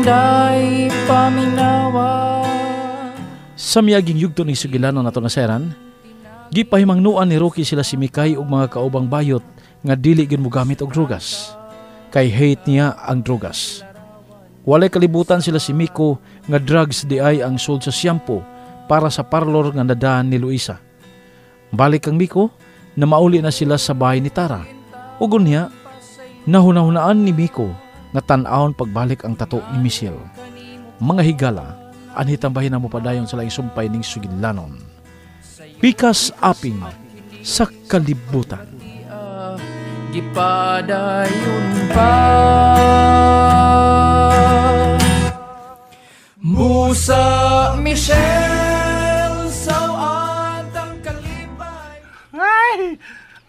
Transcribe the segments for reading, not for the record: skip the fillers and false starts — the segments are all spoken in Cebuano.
Inday paminawa. Sa miaging yugto ni sugilanon nato naseran, gipahimangnuan ni Rocky sila si Mikay ug mga kaubang bayot nga dili gyud mogamit og drugas. Kay hate niya ang drugas. Walay kalibutan sila si Miko nga drugs di ay ang sold sa shampoo para sa parlor nga nadaan ni Luisa. Balik kang Miko, na mauli na sila sa bahay ni Tara. Ug unya, nahunahunaan ni Miko nga tan-awon pagbalik ang tato ni Michelle. Mga higala, anhi tambahin na mo padayon sa laing sumpay ning sugilanon. Pikas aping sa kalibutan. Gipadayon pa Musa Michelle sawat ang kalipay.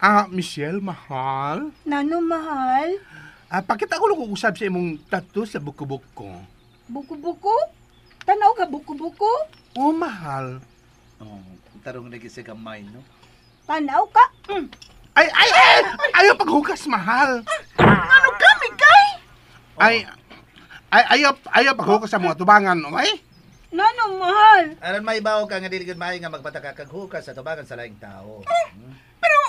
Ay, Michelle, mahal. Nano, mahal? Pakita ko lang kung usab sa imong tattoo sa buko-buko. Buko-buko? Tanaw ka buko-buko? Oh, mahal. Oh, tarong lagi sa gamay, no? Tanaw ka? Mm. Ay, ay, ay! Ayaw paghugas, mahal. Ano ka, Mikay? Ay, ay, ayaw paghugas sa mga tubangan, okay? Nano, mahal? Aron may bawo ka nga dili gud maayo nga magpataka kag hukas sa tubangan sa laing tao. Pero,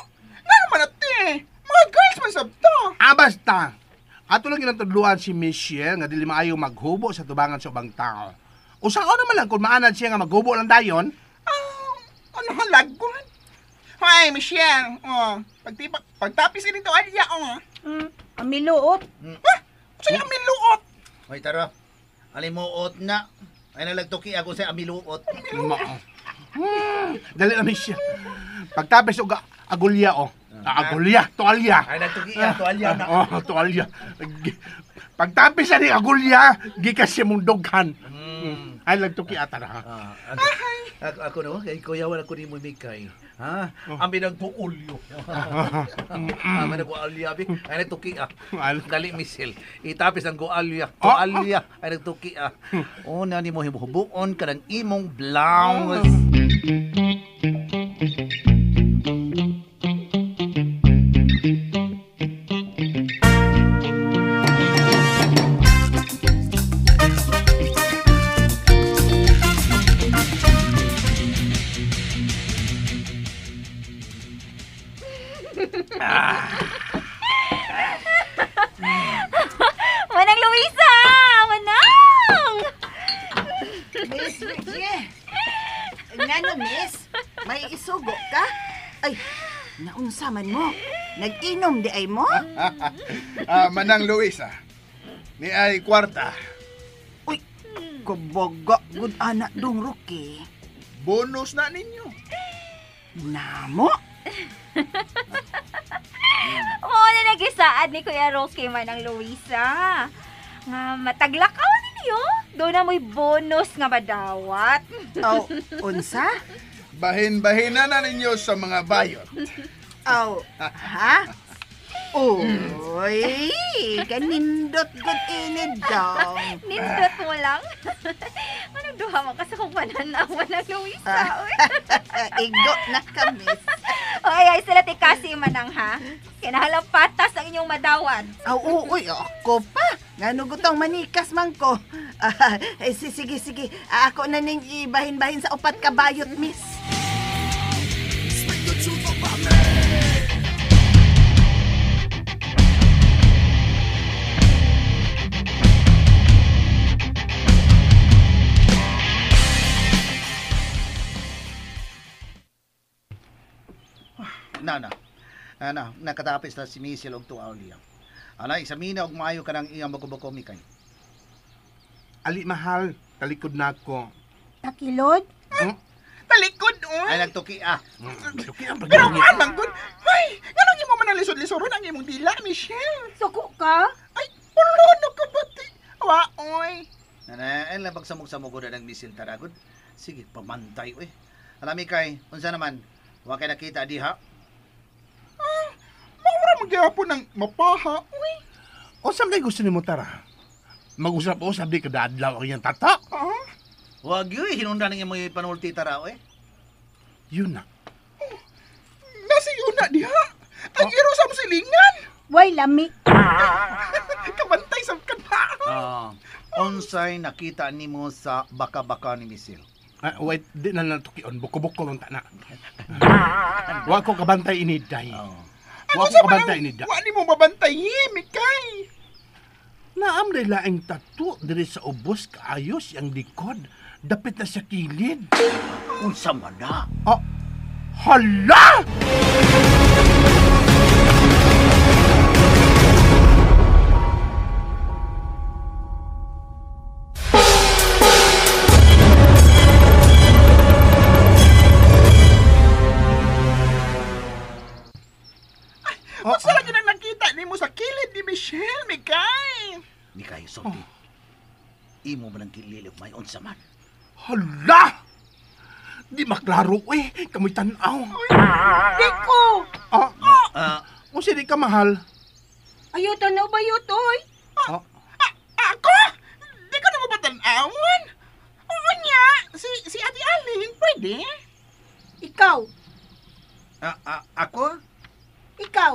nano man ate? Mga girls man sabto. Basta. Ato lang ginatudluan si Michelle nga dili maayo maghubo sa tubangan sa ubang tao. Usaon naman lang kung maanad siya nga maghubo lang dayon. Ano halagon? Hoy, Michelle. Oh, pagtapis ini tuwalya, oh. Amiluot. Ha? Sa'yo amiluot. Hoy, tara. Alimuot na. Ay nalagtuki ako sa amiluot. Dali na, Michelle. Pagtapis og agulya, oh. Agulya, tuwalya. Ay nagtuki tuwalya na. Oh, tuwalya. Pagtapis ani agulya, gikas siya mong dughan. Ay nagtuki ata na. Ako no, kay kuya wala ko nimo Mikay. Ha? Ami nagpuulyo. Ami nagpualya bi. Ay nagtuki ah. Dali Michelle. Itapis ang gualya. Tualya. Ay nagtuki ah. Una nimo himubuon ka ng imong blouse. Manang Luisa! Manang! Miss Virgie! Ngano, miss? May isugo ka? Ay, naunsa man mo? Nag-inom di ay mo? Manang Luisa, ni ay kwarta. Uy, kabaga, good anak dong, Rocky. Bonus na ninyo. Namo? Oo na nagisaad ni Kuya Rocky, Manang Luisa. Nga mataglakaw ninyo. Doon na mo'y bonus nga madawat. Oh, unsa? Bahin-bahin na ninyo sa mga bayot. Oh, ha? Uy, kanindot gud ini dong. Nindot mo lang. Anong duha mo kasi kung pananaw, Manang Luisa? Igo na kami. Oy, ay sila tikasi Manang ha. Kinahalang patas ang inyong madawat. Aw, uy, ako pa. Ngano gutong manikas man ko. Sige, sige. Ako na ning ibahin-bahin sa upat ka bayot, miss. Speak the truth about me. Na. Ana, nakatapis na si Michelle og tuwalya. Ana, examina og maayo ka ng iyang buko-buko, Mikay. Ali, mahal, talikod na ako. Takilod? Talikod, oh. Ay, nagtuki, ah. Tuki ang Pero ang manggod, ay, nganong imo man ang lisod-lisoron ang imong dila, Michelle? Suko ka? Ay, pulo ka bati. Wa, oy. Ana, ay labag samog-samog na ng Michelle taragod. Sige, pamantay, oy. Ana, Mikay, unsa naman? Wa kay nakita diha? Maura magyapon ng mapaha, uy. O saan kay gusto nimo tara? Mag-usap-usap di kada adlaw ang iyang tata. Wag yun, hinundan ng imoy panulti tara, oy. Yun na. Oh, nasa yun na diha. Ang iro sa silingan. Way lami. Kabantay sa kana. Oh. Unsay nakita nimo sa baka-baka ni Michelle? Wait, di na natukion. Buko-buko lang ta na. Wa ko kabantay ini, day. Wa ko kabantay ini, day. Wa nimo mabantay, Mikay. Naam day laing tattoo diri sa ubos kaayos ang likod. Dapit na sa kilid. Unsa man na? Oh, hala! Unsa lagi nang nakita nimo sa kilid ni Michelle, Mikay? Mikay, sulti. Imo man ang kililog may unsa man. Hala! Di maklaro eh. Kamoy tanaw. Di ko. Unsa di ka mahal? Ayaw tanaw ba yun, oy? Ako? Di ko na mo patanawon. Oo niya, si Ate Alin, pwede? Ikaw. Ako? Ikaw.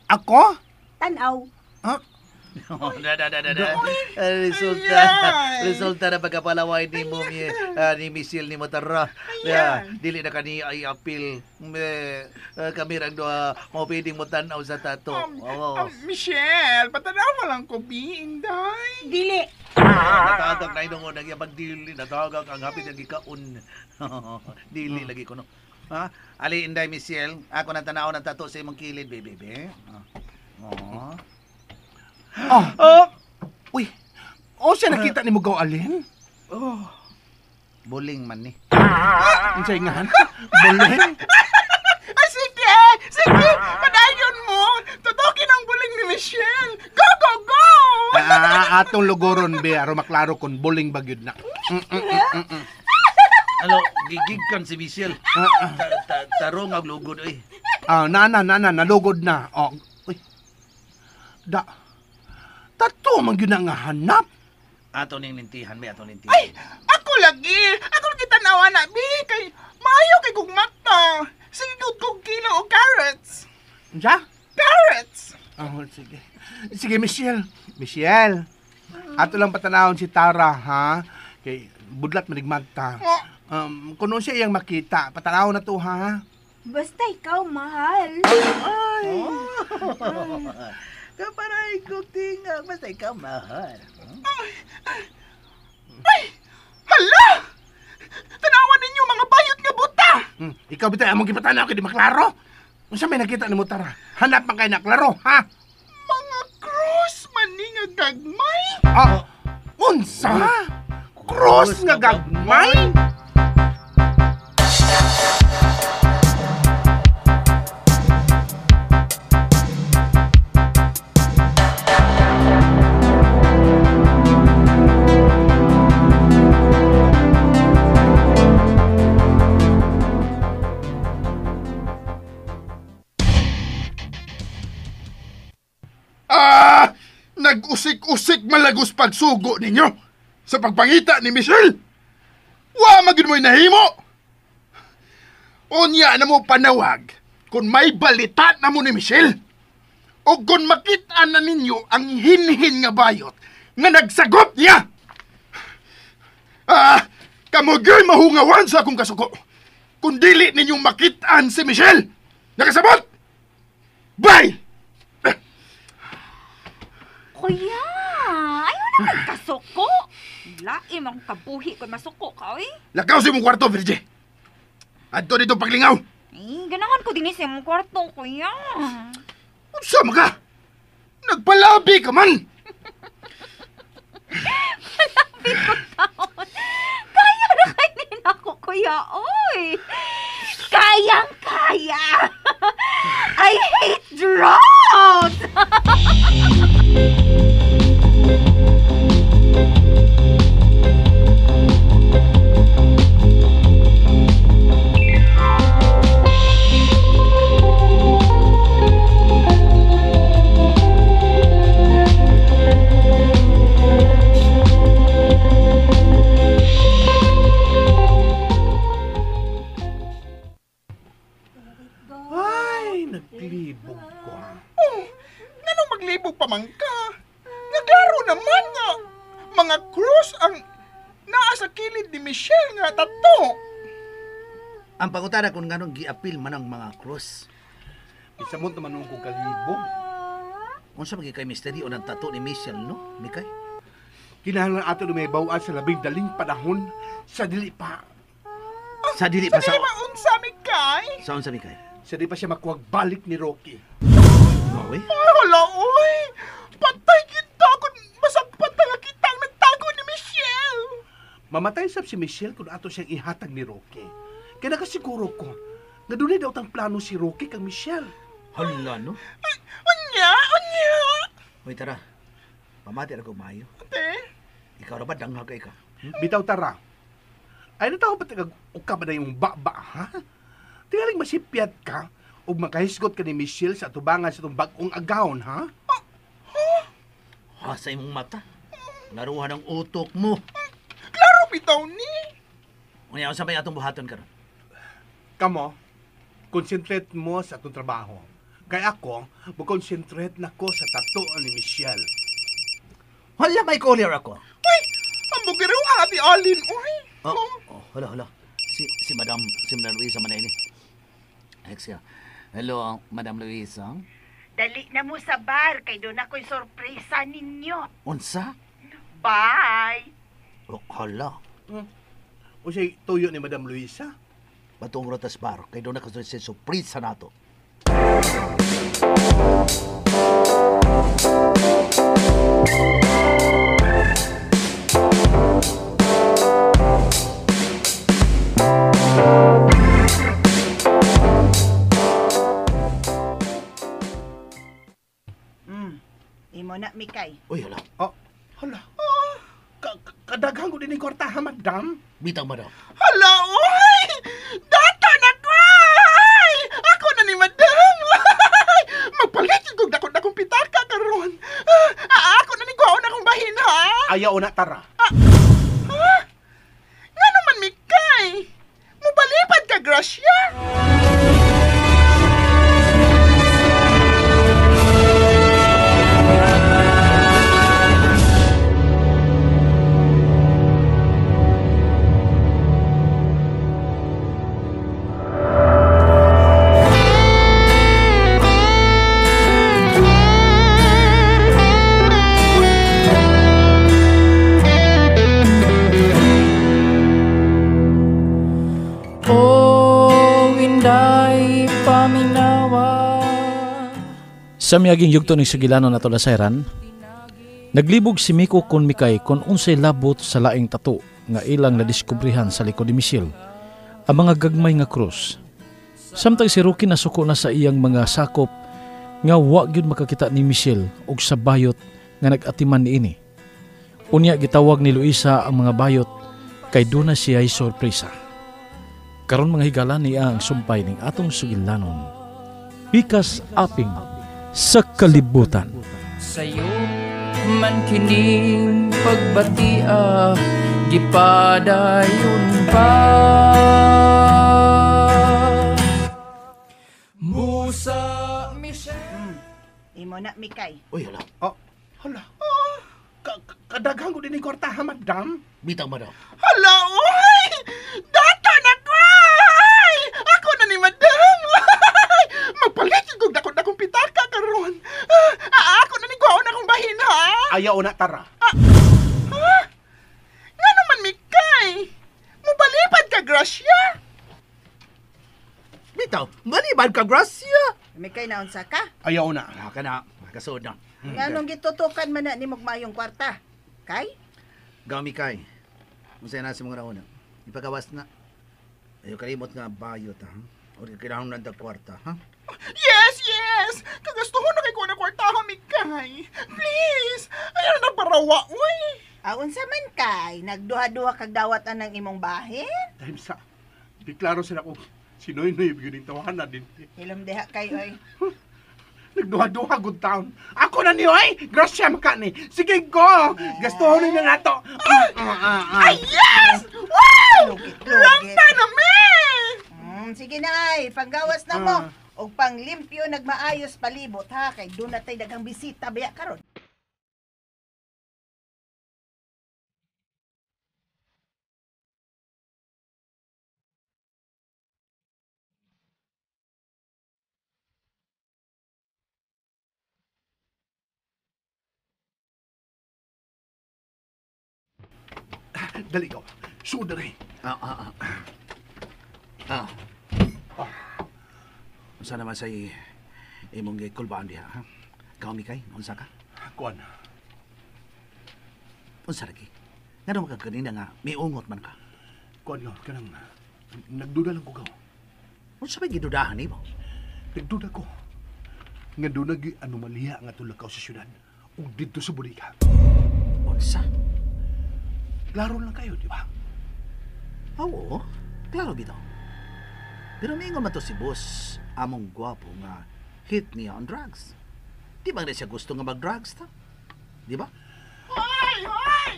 Ako? Tanaw. Da. Resulta na pagkapalaway ni mo ni Michelle ni Motara. Dili na kani ay apil. Kami rang doa mo pwedeng mo tan-aw sa tato. Michelle, patanaw lang ko bi, inday. Dili. Natagak na inong ang iyang pagdili, natagak ang hapit ang gikaon. Dili lagi ko no. Ha? Ali inday Michelle, ako na tanaw ng tato sa imong kilid, baby. Uy, siya nakita ni Mugaw Alin? Oh. Buling man ni. Unsay nga? Buling? Ay, sige! Sige! Padayon mo! Tutukin ang buling ni Michelle! Go, go, go! Atong lugoron, be. Aron maklaro kung buling ba gyud na. Ano, gigigkan si Michelle. Tarong ang lugod, oy. Na, nalugod na. Oh, uy. Da. Tato man gyud nga hanap. Ato ning lintihan, may ato lintihan. Ay, ako lagi. Ako lagi tanawa na, bi. Kay, maayo kay kong mata. Sige, good kong kilo o carrots. Unsa? Carrots. Oh, sige. Sige, Michelle. Michelle. Ato lang patanawon si Tara, ha? Kay budlat manigmagta. Kuno siya iyang makita, patanawon na to, ha? Basta ikaw, mahal. Ay. Oh. Kaparay kong tingag, basta ikaw, mahal. Ay! Hala! Tanawan ninyo mga bayot nga buta! Ikaw bitay among gipatanaw kay di maklaro. Unsa may nakita nimo Tara? Hanap man kay na klaro, ha? Mga cross man ni nga gagmay. Unsa? Cross nga gagmay? Nag-usik-usik malagos pagsugo ninyo sa pagpangita ni Michelle. Wa magid mo'y nahimo. Unya na mo panawag kung may balita na mo ni Michelle. O kung makita na ninyo ang hinhin nga bayot nga nagsagop niya. Kamo gyoy mahungawan sa akong kasuko kung dili ninyong makitaan si Michelle. Nakasabot? Bye! Kuya, ayaw na magkasuko. Laim akong kabuhi kung masuko ka, oy. Lakaw sa imong kwarto, Virgie. Adto dito paglingaw. Eh, ganahan ko din sa imong kwarto, kuya. Unsa man ka? Nagpalabi ka man. Palabi ko taon. Kaya na kainin ako, kuya, oy. Kayang-kaya. I hate drugs. Mga krus ang naa sa kilid ni Michelle nga tato. Ang pangutana kung nganong giapil man ang mga krus. Isamot naman nung kong kalibog. Unsa man kay misteryo ng tato ni Michelle, no? Mikay? Kinahanglan ato na may bawaan sa labing daling panahon sa dili pa. Sa dili pa Sa dili pa unsa, Mikay? Sa unsa, Mikay? Sa dili pa siya makuwag balik ni Rocky. Mawi? Ay, hala, oy! Patay kita kung masagpat nga kita ang nagtago ni Michelle! Mamatay sab si Michelle kung ato siyang ihatag ni Rocky. Kaya nakasiguro ko nga dunay daw tang plano si Rocky kang Michelle. Hala, no? Ay, unya, unya! Hoy, tara. Pamati ra ko maayo. Ate? Ikaw ra ba danghag kay ka? Bitaw tara. Ay nataw ba tagag uka ba na yung baba, ha? Tingaling masipyat ka ug makahisgot ka ni Michelle sa atubangan sa itong bag-ong agawon, ha? Ha, sa imong mata. Laruhan ang utok mo. Klaro bitaw ni. Unya, unsa may atong buhaton karon? Kamo, concentrate mo sa atong trabaho. Kay ako, mo-concentrate na ko sa tato ni Michelle. Hala, may caller ako. Uy, ang bugiro ang ati Alin, uy. Oh, oh, hala, hala. Si Madam, si Madam Luisa man ini. Alexia. Hello, Madam Luisa. Dali na mo sa bar kay doon ako'y sorpresa ninyo. Unsa? Bye! Oh, hala. O siya tuyo ni Madam Luisa? Batong rotas bar, kay doon ako sa surpresa nato. Imo na, Mikay. Uy, hala. Oh, hala. Kadaghan ko din yung kwartahan, madam. Bitaw, madam. Hala, uy! Data na ko! Ay! Ako na ni madam! Magpalit yung dakot-dakong pitaka karon. Ako na ni Guao na akong bahin, ha? Ayaw na, tara. Ha? Nga naman, Mikay! Mubalipad ka, Gracia! Sa miyaging yugto ng sugilanon ato lasayran, naglibog si Miko kun Mikay kun unsay labot sa laing tato nga ilang nadiskubrihan sa likod ni Michelle, ang mga gagmay nga krus. Samtang si Rocky nasuko na sa iyang mga sakop nga wa gyud makakita ni Michelle og sa bayot nga nag-atiman niini. Unya gitawag ni Luisa ang mga bayot kay duna siya'y sorpresa. Karon mga higala niya ang sumpay ning atong sugilanon. Pikas aping sa kalibutan. Sa'yo man kining pagbatia, gipadayon pa. Musa Michelle. Imo na, Mikay. Uy, hala. Oh, hala. Kadaghan ko din yung kwartahan, madam. Bitaw, madam. Hala, uy! Data na ko! Ay! Ako na ni madam! Magpalit yung dakot-dakong pitaka karon. Ako na ni Guao na akong bahin, ha? Ayaw na, tara. Ha? Nga naman, Mikay! Mubalipad ka, Gracia! Bitaw, malibad ka, Gracia! Mikay, naunsa ka? Ayaw na. Ka na, kasuod na. Nga nung gitutukan man na ni Mugmayong kwarta? Kay? Gaw, Mikay. Unsay na si mga raona. Ipagawas na. Ayaw kalimot nga bayot, ha? O kailangan ng kwarta, ha? Yes, yes! Kagastuhon na kay ko na kwarta, Mikay. Please! Ayaw na nagparawa, uy! Unsa man kay? Nagduha-duha kag dawat anang imong bahin? Dahil sa, diklaro sila kung si Noy-Noy yun yung tawanan din. Hilom diha kay, oy. Nagduha-duha, good town. Ako na niyo, ay! Grasya makani. Sige, go! Gastuhonin na nato. Ay, yes! Wow! Rampa na, me! Sige na, ay. Panggawas na mo. Og panglimpyo nagmaayos palibot, ha? Kay doon na tayo daghang bisita, biya karon. Dali ikaw. Suod na rin. Unsa naman sa imong gikulbaan diha, ha? Ikaw, Mikay, unsa ka? Kuan. Unsa lagi? Ngano ka kanina nga miungot man ka? Kuan nga, kanang nagduda lang ko gaw. Unsa may gidudahan nimo? Nagduda ko. Nga doon nag anomalya nga tulakaw sa syudad ug didto sa bodega. Unsa? Klaro lang kayo, di ba? Oo, klaro bitaw. Pero miingon man to si boss, among gwapo nga hit niya on drugs. Di ba na siya gusto nga mag-drugs ta? Di ba? Hoy! Hoy!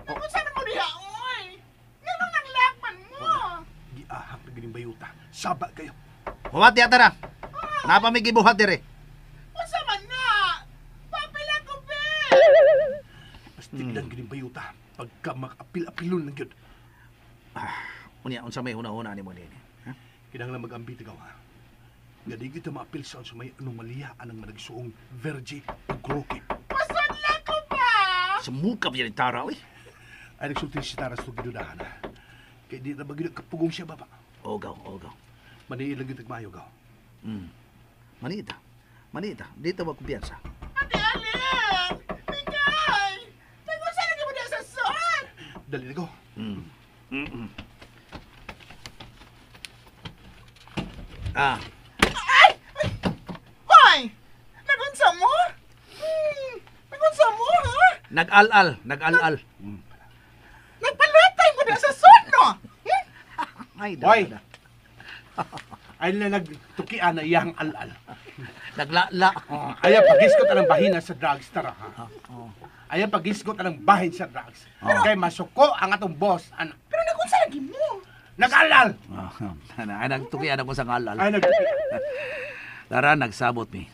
Nagunsa man mo diha, oy! Nganong nanglakman mo? Giahak na gining bayuta. Saba kayo. Huwat diha tara. Napa may gibuhat dire. Unsa man na? Papila ko, be! Pastig lang gining bayuta. Pagka makapil-apilon lang yun. Unya, unsa may huna-huna ni mo nini? Ha? Kinahanglan mag-ambit ikaw, ha? Nga di kita maapil sa may anomalya anang managsuong Vergie ug Rocky. Pasadla ko ba? Sumukap yan ni Tara, oy. Ay, nagsulti si Tara sa gidudahan, ha? Kaya di na ba kapugong siya, baba? Ogaw, ogaw. Maniil lang yun tagmayo, gaw. Manita. Manita. Dito ba kumpiyansa? Ate Alin! Mikay! Nagunsa lagi mo diha sa sod? Dali na ko. Ah, Ay! Ay! Hoy! Nagunsa mo? Nagunsa mo, ha? nag-al-al, nag-al-al. Nagpalatay mo diha sa sod, no? Ay, Hoy! da. Ay na nagtukian na iyang al-al. Naglala. Ayaw pagisgot ang bahin sa drugs, tara, ha? Ayaw pagisgot ang bahin sa drugs. Kay masuko ang atong boss, anak. Pero nagunsa lagi mo? Nag-alal! Ay, nagtukian ako sa al-al. Ay, nagtukian. Tara, nagsabot mi.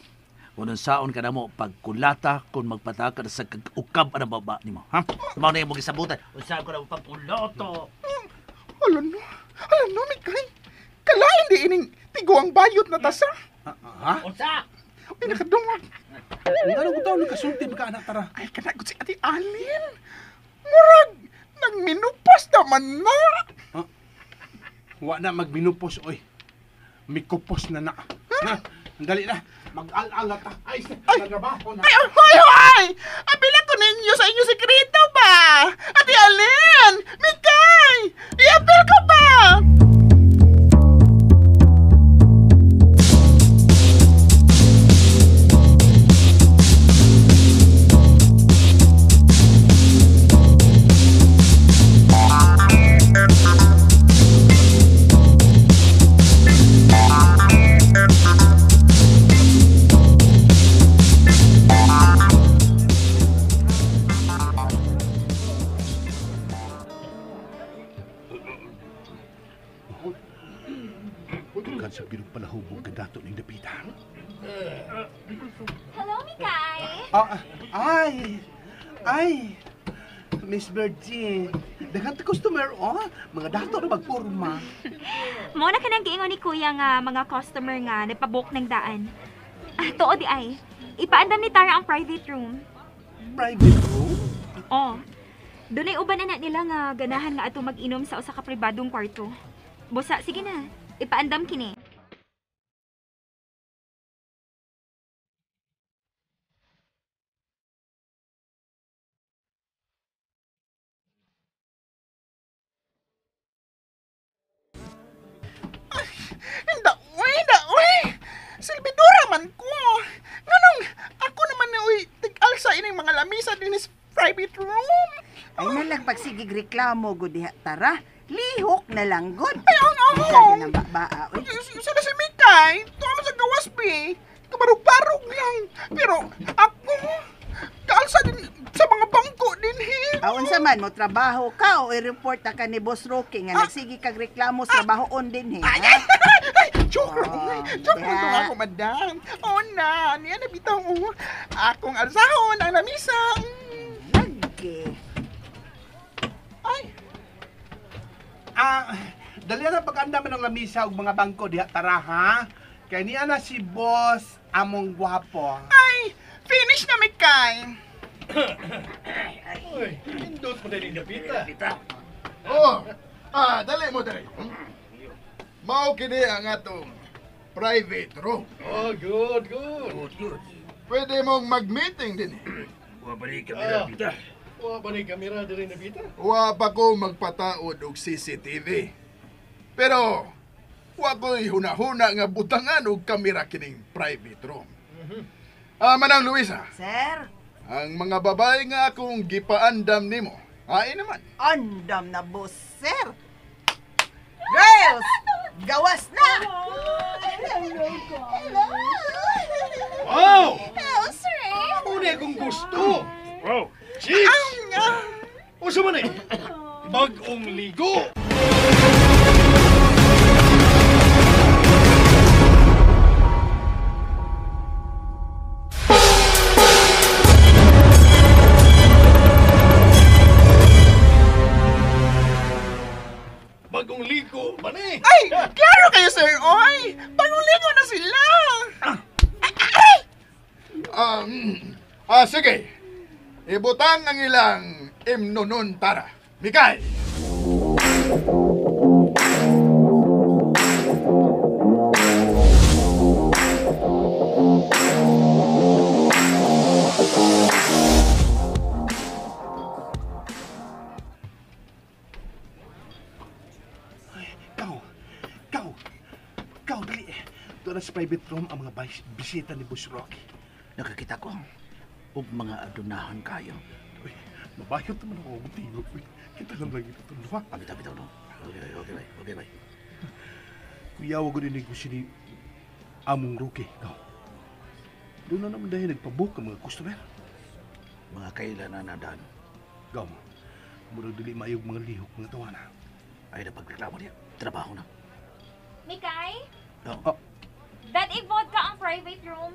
Kung saon ka na mo, pagkulata, kung magpatakar sa kag-ukab ang baba nimo. Ha? Mao na imong gisabutan. Unsaon ka na mo pagkulato. Ala no, ala no, Mikay. Kalain di ining tiguang bayot na tasa. Ha? Unsa? Ay, nakadungag. Ano ko taon nagkasulti ka anak, tara? Ay, kanagot si Ate Alin. Murag, nagminupas naman na. Wa na magminupos, oy. Mikupos na na. Ha? Dali na. Mag-al-al na ta. Ay, Ay! nagtrabaho na. Ay, hoy, hoy! Apila ko ninyo sa inyo sekreto ba? Ate Alin! Mikay! Iapil ko ba? Tukan sa ginong palahubog ka dato ning dapita. Hello, Mikay! Ay! Ay! Miss Virgie, daghan ta customer, oh. Mga dato na magporma. Mo na kanang giingon ni Kuya nga mga customer nga nagpabook ng daan. Tuod di ay. Ipaandam ni Tara ang private room. Private room? Oh. Dunay uban na nila nga ganahan nga ato mag-inom sa usa ka pribadong kwarto. Busa, sige na. Ipaandam kini. Hindi, uy, Silbidora man ko. Nganong, ako naman na, uy, tig-al sa ining mga lamisa din is private room. Ay nalang pagsigig reklamo gud diha tara. Lihok na lang gud. Ay, ang ahong. Ng baba, oy. Sila si Mikay, tuwa man sa gawas, be. Kabarog-barog lang. Pero ako, kaalsa din sa mga bangko din, he. Aon sa man mo trabaho ka o i-report na ka ni Boss Rocky nga nagsige kag reklamo sa trabahoon din he. Ay, ha? ay, ay, joke lang, Oh, joke lang yeah. ako, madam. Oo na, niya na bitaw, oh. Akong alsahon ang lamisa. Lagi. Ay, Dali na pag-andam ng lamisa ug mga bangko diha tara ha. Kay niya na si boss among gwapo. ay, finish na, Mikay. Uy, indot mo na rin napita. Oh. Ah, dali mo dali. Mao kini ang atong private room. Oh, good, good. Good, good. Pwede mong mag-meeting din eh. Wa pa ni kamera bita. Wa pa ni kamera diri na bita. Wa pa ko magpataod og CCTV. Pero wa ko'y hunahuna nga butangan og kamera kining private room. Ah, Manang Luisa. Sir? Ang mga babae nga akong gipaandam nimo. Ay naman. Andam na boss, sir. Girls, gawas na! Hello, hello. Wow! Hello, sir. Muna akong gusto. Wow! Cheers! Usa man eh. Bag-ong ligo. Bagong ligo ba ni? Ay, klaro kayo, sir. Oy, bagong ligo na sila. Sige. Ibutang ang ilang imnonon tara. Mikay! Ikaw, dali. Doon sa private room ang mga bisita ni Boss Rocky. Nakakita ko. Ug mga adunahan kayo. Uy, mabayot naman ako og tingog. Uy, kita lang lagi ito. Luwa. Bitaw, no? Okay, bay. Okay, bay. Kuya, wag ko din negosyo ni Among Rocky. Ikaw. Doon na naman dahil nagpabook ang mga customer. Mga kailan na nadaan. Ikaw, murag dili maayog mga lihok mga tawana. Ay, napagreklamo niya. Trabaho na. Mikay? Oh. Dad, i-vodka ang private room.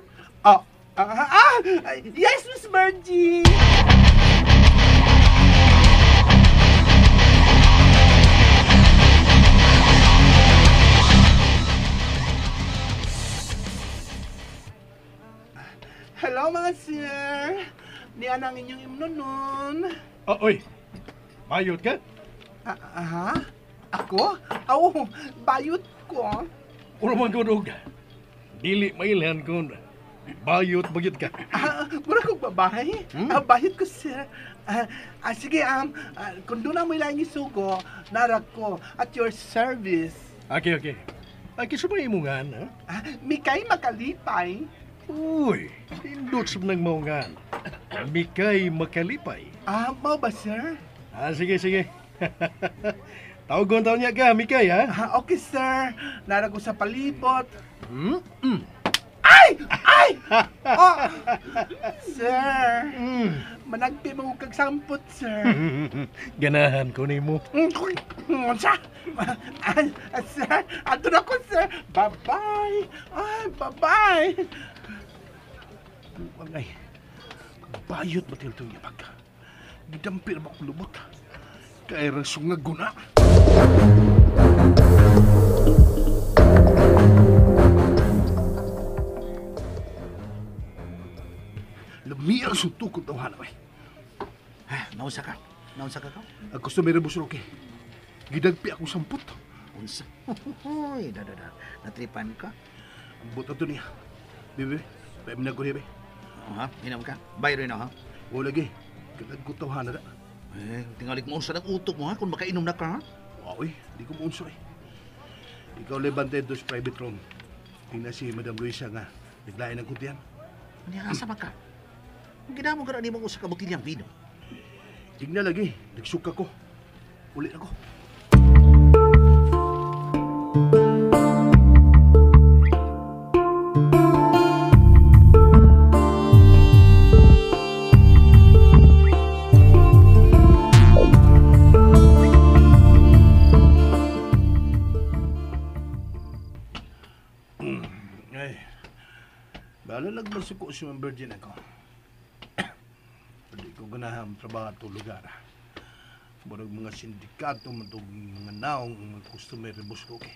Yes, Miss Virgie! Hello, mga sir! Niyan ang inyong imno nun. Oh, oy. Bayot ka? Aha? Ako? Aw, bayot ko. Uro man gud og. Dili mailhan kun bayot bagyot ka. Mura kong babae. Bayot ko, sir. Sige, kung doon na mo ilang isugo, narak ko at your service. Okay, okay. Ay, kinsa ba imungan, ha? Mikay makalipay. Uy, indot sa nang maungan. Mikay makalipay. Mao ba, sir? Sige, sige. Tawagon taon niya ka, Mikay, ha? Okay, sir. Narak ko sa palibot. Hmm? Ay! Ay! Oh, sir, managpi mo kag sampot, sir. Ganahan ko nimo. Unsa? Sir, ato na ko, sir. Bye-bye. Ay, bye-bye. Buang ay, bayot ba tiltong yabag? Gidampir ba akong lubot? Kaya rasong nga guna. Lami ang suntok kong tawahan, ay. Ha, naunsa ka? Naunsa ka ka? Ang customer Boss Rocky. Gidagpi akong sampot. Unsa? Uy, da. Natripan ka? Ang buta to niya. Bebe, paim na ko niya, be. Oh, ha? Hinam ka? Bayro na, ha? O lagi. Kagad ko tawahan na. Eh, tingalik mo unsa ng utok mo, ha? Kung makainom na ka, ha? Wow, eh. Di ko maunso, eh. Ikaw lang bantay doon sa private room. Tingnan si Madam Luisa nga. Naglain ng kuntian. Niya, asa man ka? Ang ginamo ka na mo usa ka botilyang vino. Tingnan lagi. Nagsuka ko. Ulit ako. Ay, bahala lang masuko si Ma'am Virgin ako. Hindi ko ganahan trabaho at lugar. Murag mga sindikato, matug mga naong, mga customer, Boss Rocky.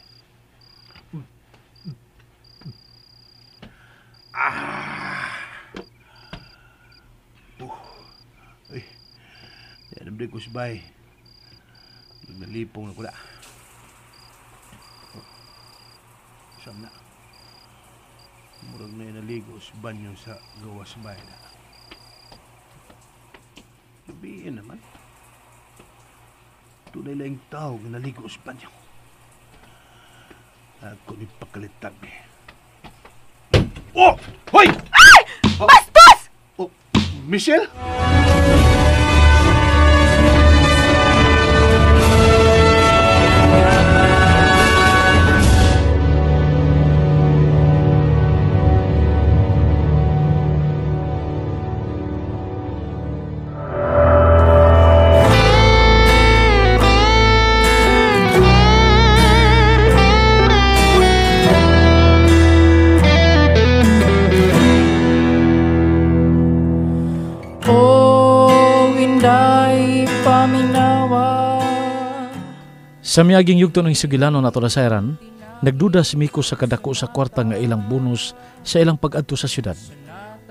Ay, yan ang ko si Bay. Nalipong na ko na. Saan na? Murag na inaligo sa banyo sa gawas bahay na. Gabiin naman. Tunay lang tao nga naligo sa banyo. Ako ni pakalitag eh. Oh! Hoy! Ay! Bastos! Oh, Michelle? Sa miaging yugto ng Sugilano na Tolasayran, nagduda si Miko sa kadako sa kwarta nga ilang bonus sa ilang pag-adto sa syudad.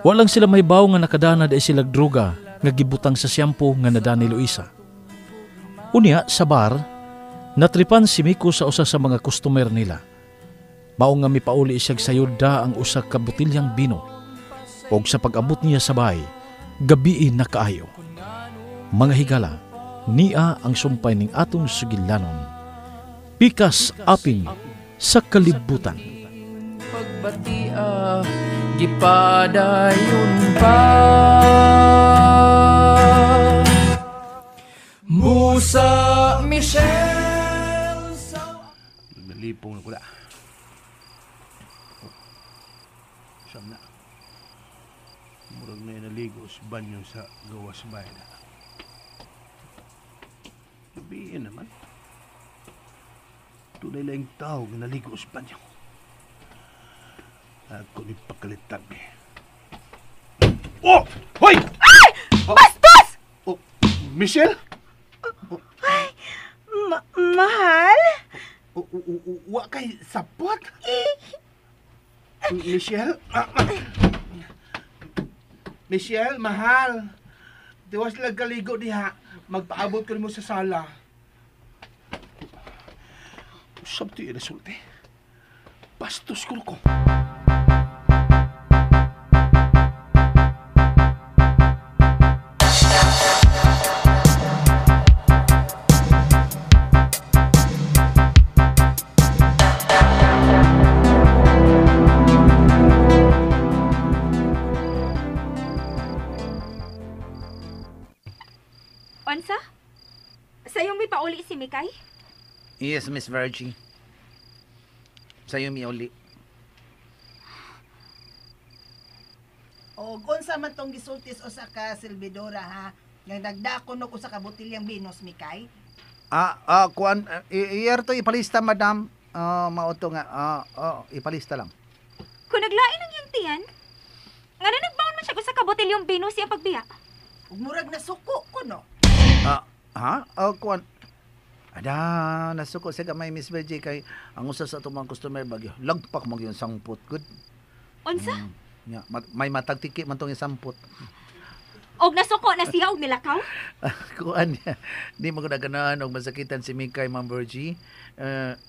Walang sila may baw nga nakadana dahil sila droga nga gibutang sa siyampo nga nadani Luisa. Unya, sa bar, natripan si Miko sa usa sa mga customer nila. Mao nga mipauli siyag sayod da ang usa ka botilyang bino. Og sa pag-abot niya sa bahay, gabii na kaayo. Mga higala, niya ang sumpay ning atong sugilanon. Pikas aping sa kalibutan. Pagbatia, gipadayon pa. Musa Michelle sa... Nalipong na ko na. Saan na? Murag na inaligo sa banyo sa gawas bahay na. Gabiin naman. Tunay lang tao nga naligo sa banyo. Ako ni pakalitag eh. Oh! Hoy! Ay! Bastos! Oh, Michelle? Oh. Ay, mahal? Wa kay sapot? Michelle? Michelle, mahal. Tiwas lang kaligo diha. Magpaabot ko mo sa sala. Usab to yung nasulti. Bastos ko ko. Onsa? Sa'yo may pauli si Mikay? Yes, Miss Virgie. Sa'yo may uli. O, unsa man tong gisultis usa ka silbidora ha? Nga nagdako no usa ka botilyang binos, Mikay? Kuan, iyar to ipalista, madam. Mao to nga, ipalista lang. Kung naglain ang iyang tiyan, nga na nagbaon man siya usa ka botilyong binos iyang pagbiya. Ug murag nasuko ko no. Kuan. Ada, nasuko siya gamay, Miss Virgie, kay ang usa sa atong mga customer bagyo. Lagpak mo yung sangpot, good. Unsa? Yeah, may matagtiki man tong sampot. Og nasuko na siya og nilakaw? Kuan, di man ko naganahan og masakitan si Mikay, Ma'am Virgie.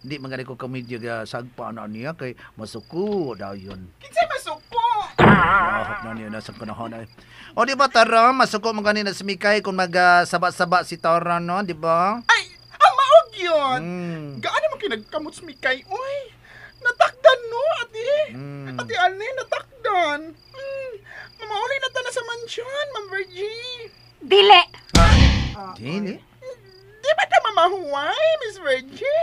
Di man gani ko kamedyo ga sagpa na niya kay masuko dayon. Kinsa masuko? Lahap na niya nasa kanahon ay. O di ba Tara, masuko man gani na si Mikay kung magsaba-saba si Tara no, di ba? Ay, ang maog yun. Gaano man kinagkamot si Mikay, oy. Natakdan no, ate. Ate Alne, natakdan. Mamauli na ta na sa mansyon, Ma'am Virgie. Dili. Dili? Di ba ta mamahuway, Miss Virgie?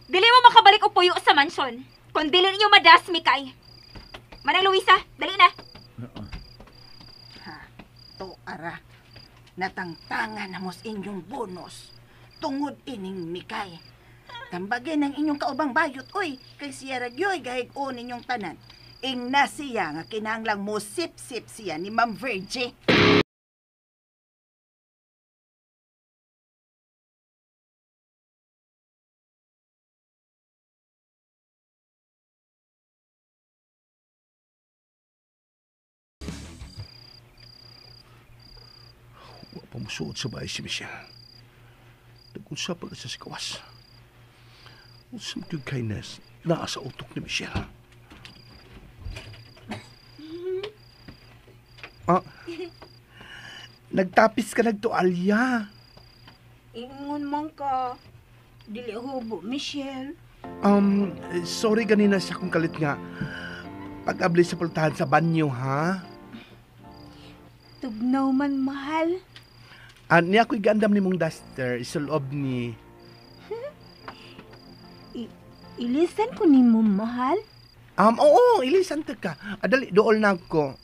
Dili mo makabalik og puyo sa mansyon. Kung dili ninyo madas, Mikay. Manang Luisa, dali na. Ha, to ara. Natangtangan na mos inyong bonus. Tungod ining Mikay. Tambagin ang inyong kaubang bayot, oy, kay siya ragyoy gahig-on ninyong tanan. Ing na siya nga kinahanglang mo sip-sip siya ni Ma'am Virgie. Wa pa musuot sa bahay si Michelle. Nag-usap pa sa sikawas. Unsa man gyud kindness naa sa utok ni Michelle. Ah, nagtapis ka nagtualya. Ingon man ka. Dili hubo, Michelle. Sorry ganina sa akong kalit nga. Pag-abli sa pultahan sa banyo, ha? Tugnaw man, mahal. Niya ako'y gandam ni mong duster, isulob ni... Ilisan ko ni mo, mahal? Oo, ilisan ta ka. Adali, dool na ako.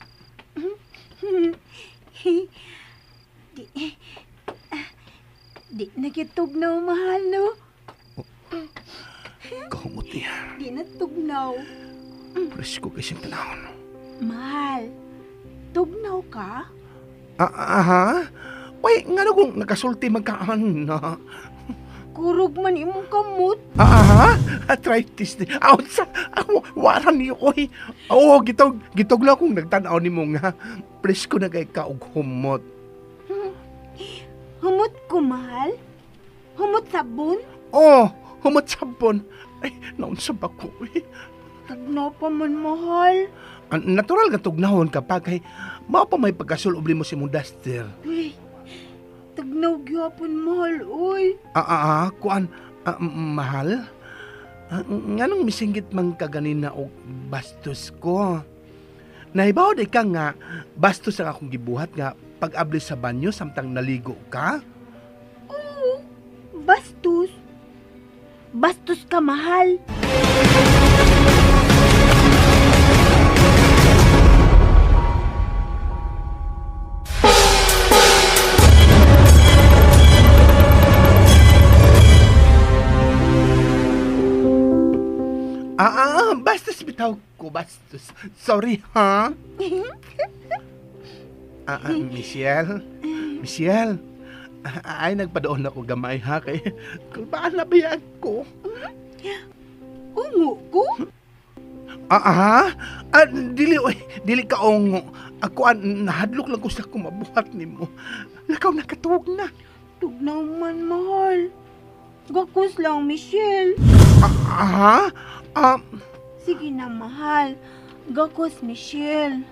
Di nakitugnaw, mahal, no? Kahumot niya. Di natugnaw. Presko kay siyang tanahon. Mahal, tugnaw ka? Aha? Uy, nga na kung nakasulti magkaan na. Kurog man imong kamot. Aha? Arthritis ni. Sa, waran niyo, oy. Oo, gitog lang kung nagtanaw ni mo nga. Presko na kay ka og humot. Humot ko, mahal? Humot sabon? Oo, humot sabon. Ay, naunsa ba ko, eh? Tugnaw pa man, mahal. Natural nga tugnahon kapag kay mao pa may pagkasulob mo si mong duster. Uy, tugnaw gyapon, mahal, uy. Kuan, mahal? Nganong misinggit man ka ganina og bastos ko? Nahibaw di ka nga, bastos ang akong gibuhat nga pag-abli sa banyo samtang naligo ka? Oo, bastos. Bastos ka, mahal. Bastos bitaw ko, bastos. Sorry, ha? Michelle? Michelle? Ay, nagpadoon ako gamay, ha? Kay, kulbaan na ba ko? Ungo ko? Dili, oy, dili ka ungo. Ako, nahadlok lang ko sa kumabuhat ni mo. Lakaw, nakatuog na. Tugnaw man, mahal. Gakos lang, Michelle. Sige na, mahal. Gakos, Michelle.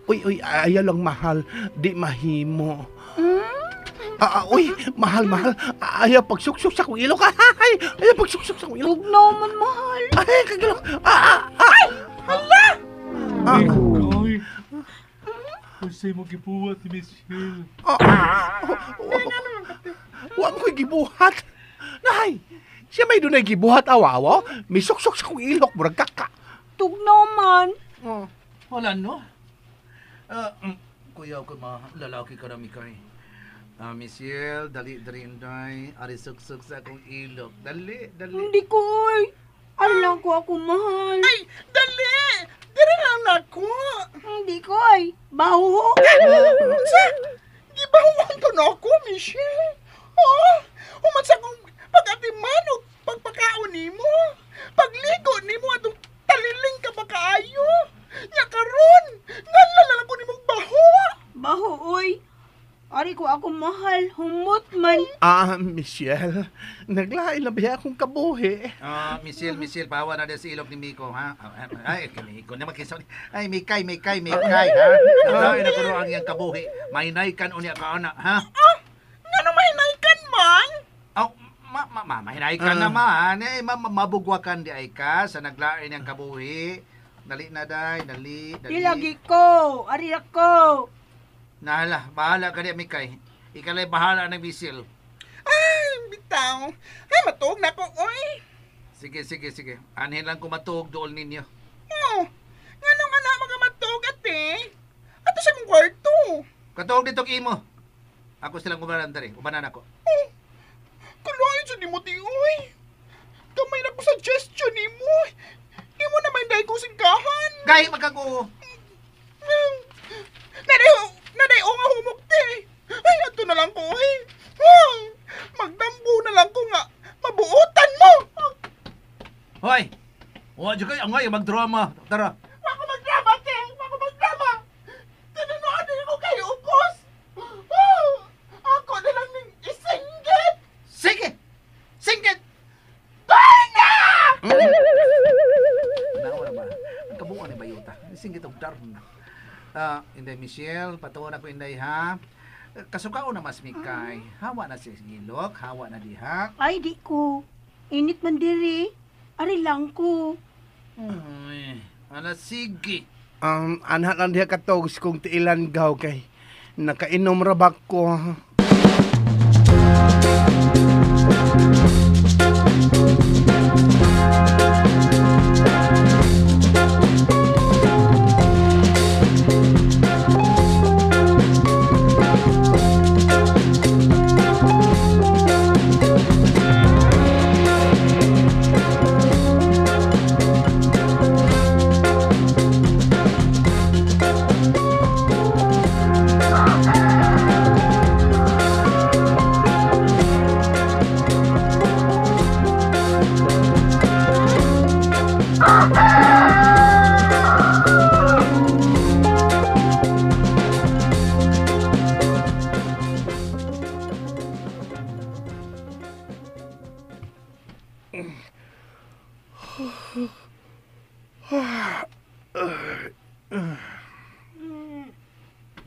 Uy, uy, ayaw lang, mahal. Di mahimo. Uy, mahal, mahal. Ayaw pagsuksok sa akong ilok. Ay, ayaw pagsuksok sa akong ilok. Tugnaw man, mahal. Ay, kagilok. Ay, hala! Mikay, unsay mo gibuhat ni Michelle? Wa mo ko'y gibuhat. Nay, siya may dunay gibuhat awawa. May suksok sa akong ilok, murag kaka. Tugnaw man. Wala, no? Kuya, ko lalaki ka na, Mikay. Michelle, dali, dali, inday. Ari suksok sa akong ilok. Dali, dali. Hindi ko, oy. Alam ko ako, mahal. Ay, dali! Dali lang na ako. Hindi ko, oy. Baho. Sa, gibahuan ko na ako, Michelle. Oh, human sa akong pag-atiman o pagpakaon nimo. Pagligo nimo atong taliling ka ba kaayo? Nya karon, ngalala ko nimo baho. Baho, oy. Ari ko ako mahal, humot man. Michelle, naglain na ba akong kabuhi? Michelle, pawa na din sa ilok ni Miko, ha? Ay, Miko naman kinsa. Ay, Mikay, ha? Naglain na kuno ang iyang kabuhi. Mahinaykan unya ka ana, ha? Ngano mahinaykan man? Aw, mahinaykan naman. Eh, mabugwakan di ay ka sa naglain niyang kabuhi. Dali na, day, dali, dali. Di lagi ko, ari ako. Nahala, bahala ka niya, Mikay. Ikala'y bahala ng misil. Ay, bitaw. Ay, matuog na ko, oy. Sige. Anhin lang ko matuog dool ninyo. Oh, nganong anak magamatuog, ate? Ato sa mong kwarto. Katuog dito imo. Ako silang umanan diri. Umanan ako. Oh, kulain sa nimo, ti, oy. Kamay na ko sa gesture nimo. Imo naman dahil kong singkahan. Gahi magkaguo. Naday, o nga humukti. Ay, ato na lang ko, ay. Magdambo na lang ko nga. Mabuotan mo. Hoy! Huwag dyan kayo, angay, magdrama. Tara. Wako magdrama, te. Wako magdrama. Tinunoan din ako kayo, ukos. Ako na lang ning isinggit. Darna. Inday Michelle, patuon ako Inday ha. Kasukaon na mas Mikay. Hawa na si Gilok, hawa na diha. Ay, di ko. Init man diri. Ari lang ko. Uy, ala sige. Anha lang diha katogs kung tiilan gaw kay nakainom ra ba ko.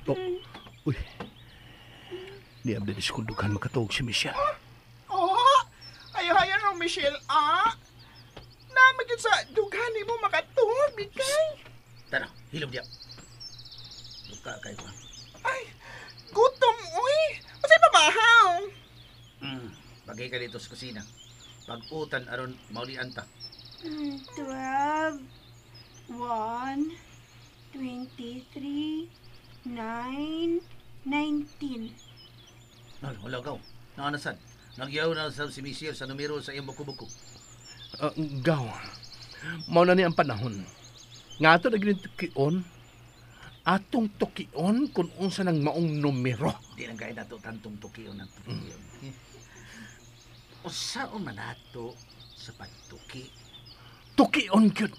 Oh. Uy. Di abdi di sekundukan makatuog si Michelle. Oh, ayaw-ayaw nung Michelle, ah. Namagin sa dughan mo makatuog, Mikay. Tara, hilom diya. Buka kayo ko. Ay, gutom, uy. Masay pabahaw. Bagay ka dito sa kusina. Pag-utan aron maulian ta. 12, 1, 23, 9, 19. Ay, wala gaw. Naanasan. Nagyaw na sa si Michelle sa numero sa iyong buko-buko. Gaw. Mao na ni ang panahon. Nga ato na gini tukion. Atong tukion kung unsa nang maong numero. Di lang kaya nato tantong tukion ang tukion. Usaon man nato sa pagtuki. Tukion gyud.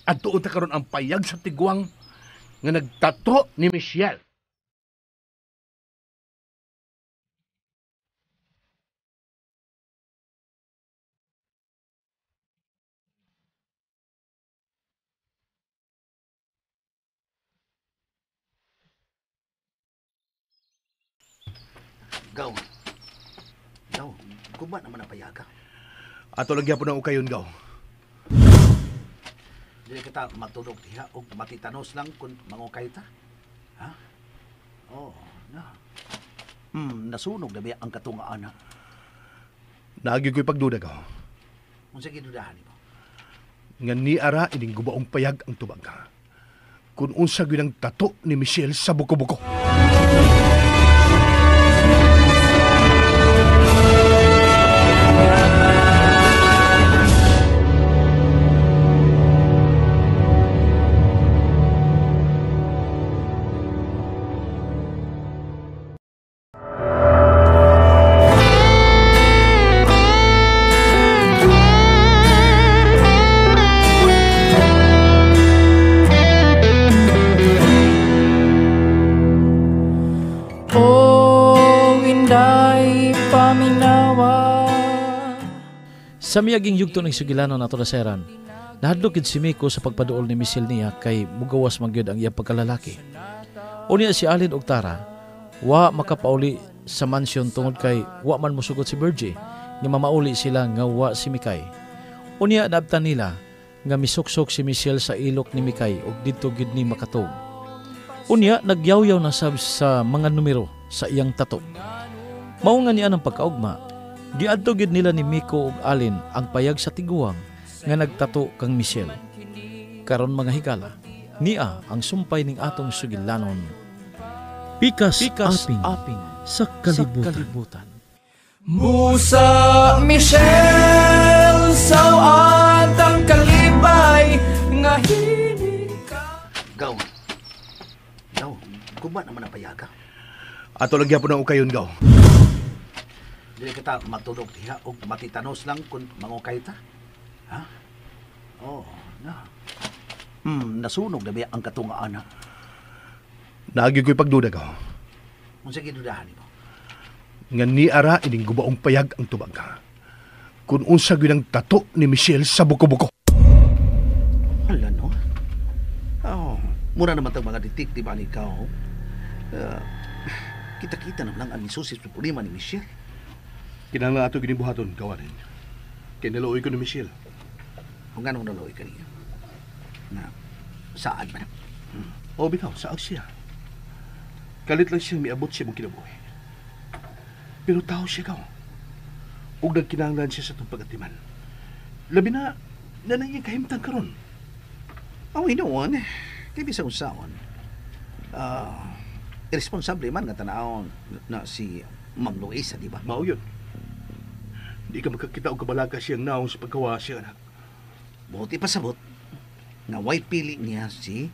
Adtuon ta karon ang payag sa tiguang nga nagtato ni Michelle. Gaw. Gaw, guba naman ang payaga. Ato lang gyapon ang ukayon, Gaw. Dili kita matulog diha og matitanos lang kung mangukay ta. Ha? Oh, na. Nasunog na biya ang katungaan. Naagi ko'y pagduda, Gaw. Unsa gidudahan nimo? Nga niara ining gubaong payag ang tubag. Kung unsa gyud ang tato ni Michelle sa buko-buko. Sa miyaging yugto ng sugilano nato naseran, nahadlok gid si Miko sa pagpaduol ni Michelle niya kay mugawas man gyud ang iyang pagkalalaki. Unya si Alin og Tara, wa makapauli sa mansyon tungod kay wa man mosugot si Virgie nga mamauli sila nga wa si Mikay. Unya naabtan nila nga misuksok si Michelle sa ilok ni Mikay ug didto gyud ni makatug. Unya nagyawyaw na sab sa mga numero sa iyang tato. Mao nga niya ang pagkaugma. Giadto gid nila ni Miko ug Alin ang payag sa tiguang nga nagtato kang Michelle. Karon mga higala, niya ang sumpay ning atong sugilanon. Pikas, Pikas aping, aping sa kalibutan. Sa kalibutan. Musa Michelle sawat ang kalibay nga hinig ka. Gaw. Gaw, guba naman ang payaga. Ato lang gyapon ang ukayon, Gaw. Dili kita matulog diha og matitanos lang kung mangukay ta. Ha? Oh, na. Nasunog na biya ang katungaan. Naagi ko'y pagduda, Gaw. Unsa gidudahan nimo? Nga niara ining gubaong payag ang tubag. Kung unsa gyud ang tato ni Michelle sa buko-buko. Hala no. Oh, Mura naman tag mga detective ani ikaw. Kita-kita na lang ang isusis sa problema ni Michelle. Kinahanglan ato ginibuhaton, kawarin. Kay naluoy ko ni Michelle. Kung anong naluoy ka niya? Na, saan ba na? Oo, bitaw, saag siya. Kalit lang siya miabot siya mong kinabuhi. Pero tao siya kaw. Ug nagkinahanglan siya sa itong pagatiman. Labi na, nanay kahimtang karon. Oh, inoon. Kay bisag unsaon. Irresponsable man nga tanawon na si Ma'am Luisa, di ba? Mao yun. Di ka makakita og kabalaga siyang naong sa pagkawa siya, anak. Buti pasabot nga way pili niya si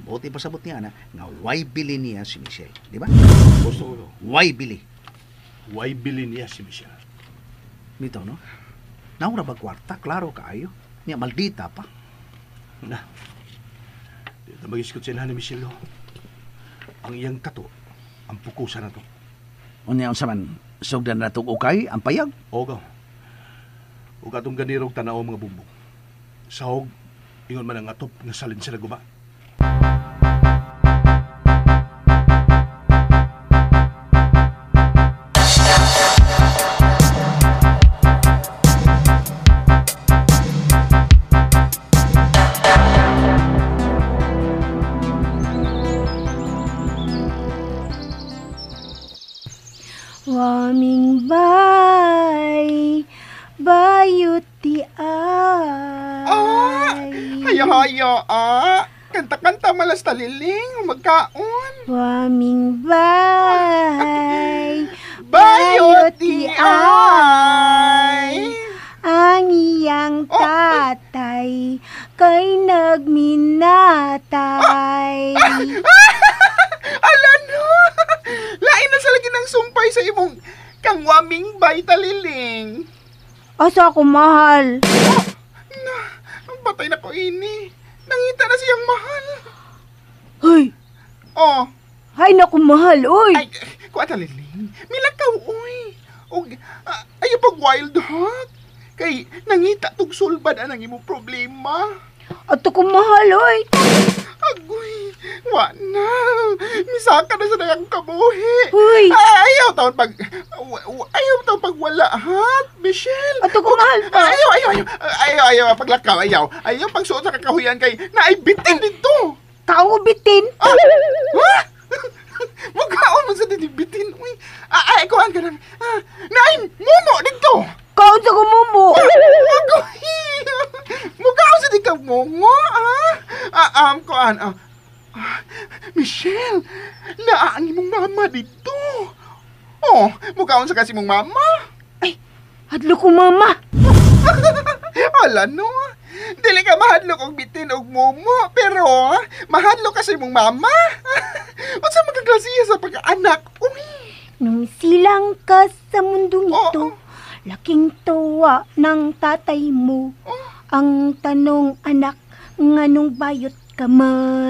buti pasabot niya na nga way bili niya si Michelle, di ba? Gusto ko. Way bili. Way bili niya si Michelle. Bitaw, no? Naura ba kwarta? Klaro kaayo. Niya maldita pa. Na. Di na mag-iskot sa inahan ni Michelle, no? Ang iyang tato, ang pukusan na to. Unya unsa man sugdan na tog ukay ang payag? Oo, gaw. Ug atong ganirog tanaw mga bumbong. Sahog, ingon man ang atop nga salin sa naguba. Waming bay, bayot ti ay. Ah, hayo-hayo, ah. Kanta-kanta malas taliling, magkaon. Waming bay, bayot ti ay. Ang iyang tatay kay nagminatay. Ala no! Lain na sa lagi ng sumpay sa imong kang waming bay taliling. Asa ako mahal? Oh, na, ang patay na ko ini. Nangita na siyang mahal. Hoy! Oh. Hay na ko mahal, oy! Ay, kuha taliling. Milakaw, oy. Og, ayaw pag wild hot. Kay nangita tug sulbad anang imong problema. Ato ko mahal, oy. Agoy, wa na. Misaka na sa nang kabuhi. Uy. Ay, ayaw taon pag ayaw taon pag wala hat, Michelle. Ato ko mahal pa. Ayaw, ayaw, ayaw. Ayaw, ayaw paglakaw, ayaw. Ayaw pagsuot sa kakahuyan kay naay bitin dito. Kao bitin? Ah, ha? Mughaon man sa bitin. Uy. Ay, kuan ka na. Naay mumo dito. Kaon sa kumumo. Agoy. Mughaon sa di ka mongo, ha? Kuan, Michelle, naa ang imong mama dito. Oh, mughaon sa kasi mong mama. Ay, hadlo ko mama. Ala no. Dili ka mahadlok og bitin og momo, pero mahadlok ka sa imong mama. Unsa magkaklasiya sa pagkaanak? Uy. Nung silang ka sa mundong ito, laking tuwa ng tatay mo. Oh. Ang tanong, anak, nganong bayot ka man?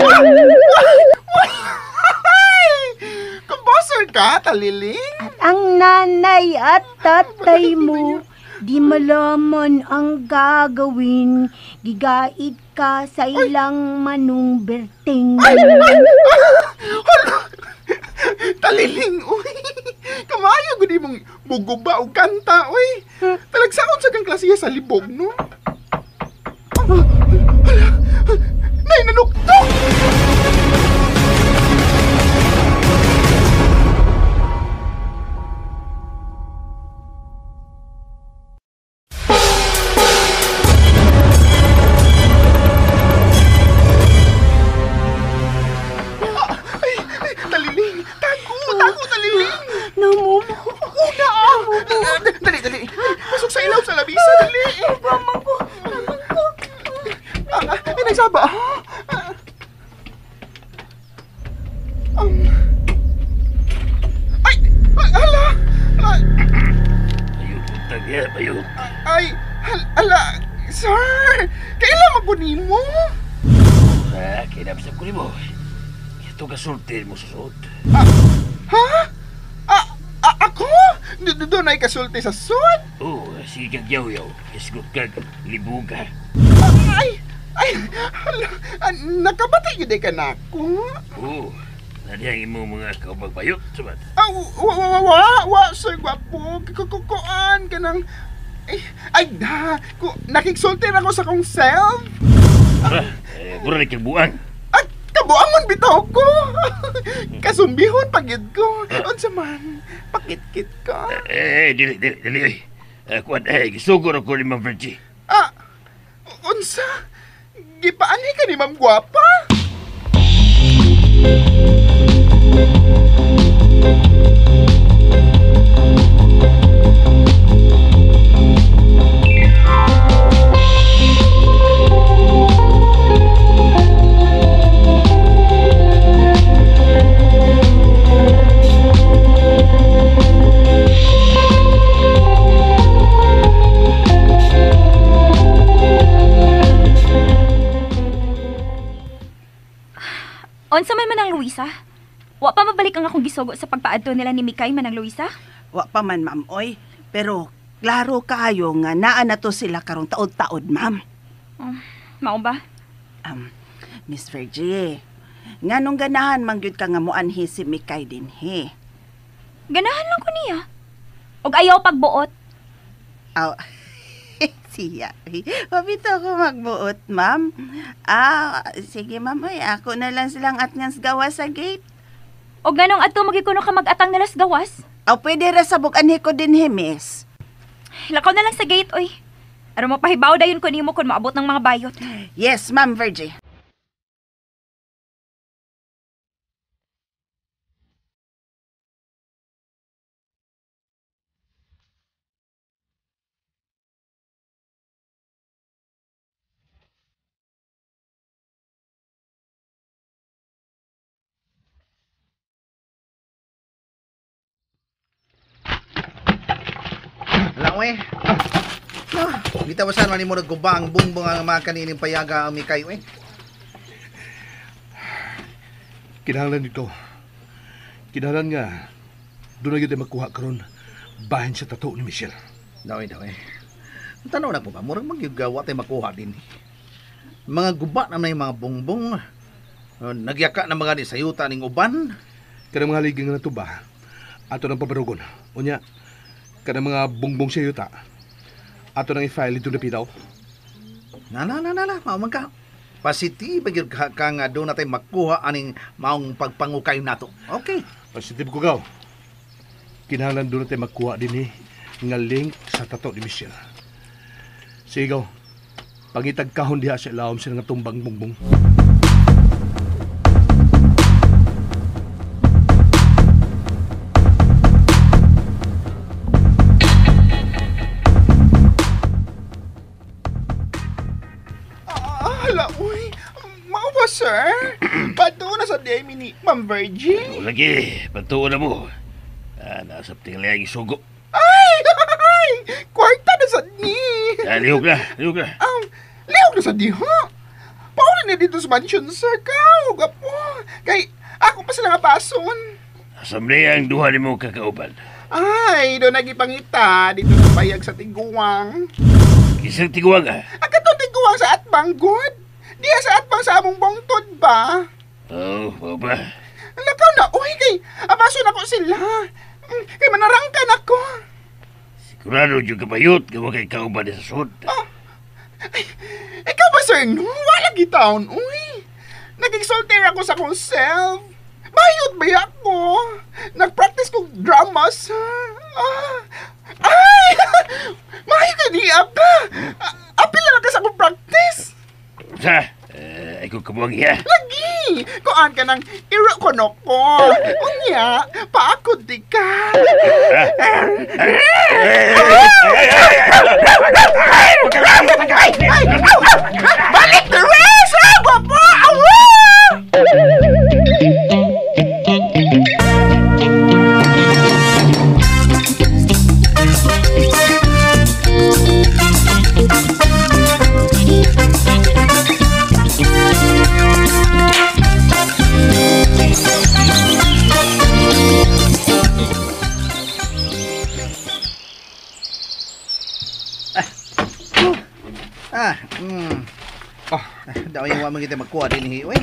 Composer ka, taliling? At ang nanay at tatay mo, di malaman ang gagawin. Gigaid ka sa ilang manong berting. Taliling, uy. Kamayo gud imong muguba og kanta, uy. Talagsaon sa kang klasiya sa libog, no? Hala, nay nanuktok! Taliling! Tago! Tago, taliling! Namumo! Una! Dali, dali! Pasok sa ilaw sa labisa, dali! Ramang ko! Ramang ko! Ay, nagsaba! Ay! Hala! Ayun, tagya, ayun. Ay! Hala! Sir! Kailan magbunin mo? Kinapsap ko nimo. Ito kasulti mo sa suot. Ha? Ako? Doon ay kasulti sa suot? Oo, sige kag yaw-yaw. Isgot kag libuga. Ay! Ay, hala, nakabati gyud ka nako. Oo. Nani ang imong mga kaubang bayot, sabat. Ah, wa wa sir gwapo. Kukuan kanang ay da, nakigsulti ra ko sa akong self. Mura ni kang buang. Ay, kabuangon bitaw ko. Kasumbihon pagid ko. Unsa man, pakitkit ka. Dili dili. Kuan gisugor ako ni Ma'am Virgie. Ah, unsa? Gipaanhi ka ni Ma'am Gwapa? Unsa man Manang Luisa? Wa pa mabalik ang akong gisugo sa pagpaadto nila ni Mikay, Manang Luisa? Wa pa man, ma'am, oy. Pero klaro kaayo nga naa na to sila karong taod-taod, ma'am. Mao ba? Miss Virgie, nganong ganahan man gyud ka nga moanhi si Mikay dinhi? Ganahan lang ko niya. Og ayaw pagbuot. Aw. Siya. Pabito ako magbuot, ma'am. Sige, ma'am. Ay, ako na lang silang atngans gawas sa gate. O ganong adto magikuno ka mag-atang nalas gawas? O, pwede ra sa bukanhi ko din, he, miss. Lakaw na lang sa gate, oy. Aron mapahibaw dayon ko nimo kung maabot ng mga bayot. Yes, ma'am Virgie. Lang, bitawasan man nimo nagguba ang bungbong ang mga kanining payaga ang Mikay, eh. Kinahanglan dito. Kinahanglan nga doon na yun tayo magkuha karon bahin sa tattoo ni Michelle. Daway. Tanaw na po ba? Murag magyugawa tayo makuha din. Mga guba naman yung mga bungbong. Nagyaka na mga ni sayuta ning uban. Kanang mga liging na ito ba? Ato ng pabarugon. Unya, kanang mga bungbong sa yuta. Ato nang i-file ito na pitaw. Na, maumang ka. Positive gyud ka nga doon natin makuha aning maong pagpangukay nato. Okay. Positive ko gaw. Kinahanglan doon natin makuha din nga link sa tato ni Michelle. Sige gaw. Pangitag kahon diha sa ilawom sila nga tumbang bungbong. Hala, uy. Mao ba, sir? Patuo na sa DM ni Ma'am Virgie. Lagi, patuo na mo. Nasa tingali ang isugo. Ay! Kwarta na sa ni. Lihok na, lihok na. Lihok na sa di, ha? Pauli na dito sa mansion, sir. Kao, gapo. Kay, ako pa sila nga pason. Asamli ang duha ni mo kakauban. Ay, doon nagipangita. Dito na payag sa tiguang. Isang tiguang, ah? Ang katong tiguang sa atbang, good. Diya sa atbang sa among bongtod ba? Oo, oh, ba? Lakaw na, uy, kay abason ako sila. Kay manarangkan ako. Sigurado yung kabayot, gawa kay kauban sa sud. Oh, ay, ikaw ba, sir? No, wala gitaon, uy. Nag-exalter ako sa akong self. Bayot ba ako? Nag-practice kong drama, sir. Ay! Mayo ka niya ka. Apil na lang ka sa akong practice. Sa? Ay kung kabuang iya. Lagi! Kuan ka ng iro ko no ko. Unya, paakod di ka. Balik the rest! Ah, guwapo! Awa! Daw yung wa man kita magkuha din hi, oy.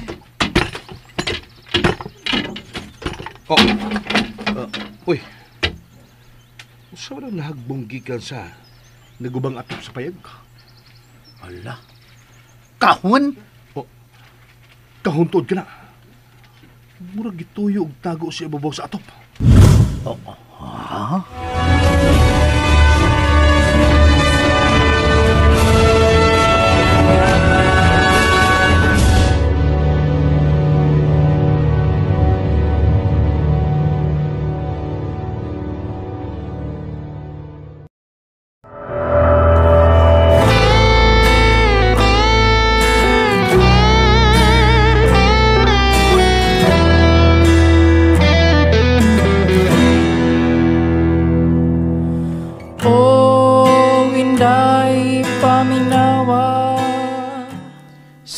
Oh. Uy. Usa man ang nahagbong gikan sa nagubang atop sa payag? Ala. Kahon? Oh. Kahon tuod ka na. Murag gituyo og tago sa ibabaw sa atop. Oh, ha?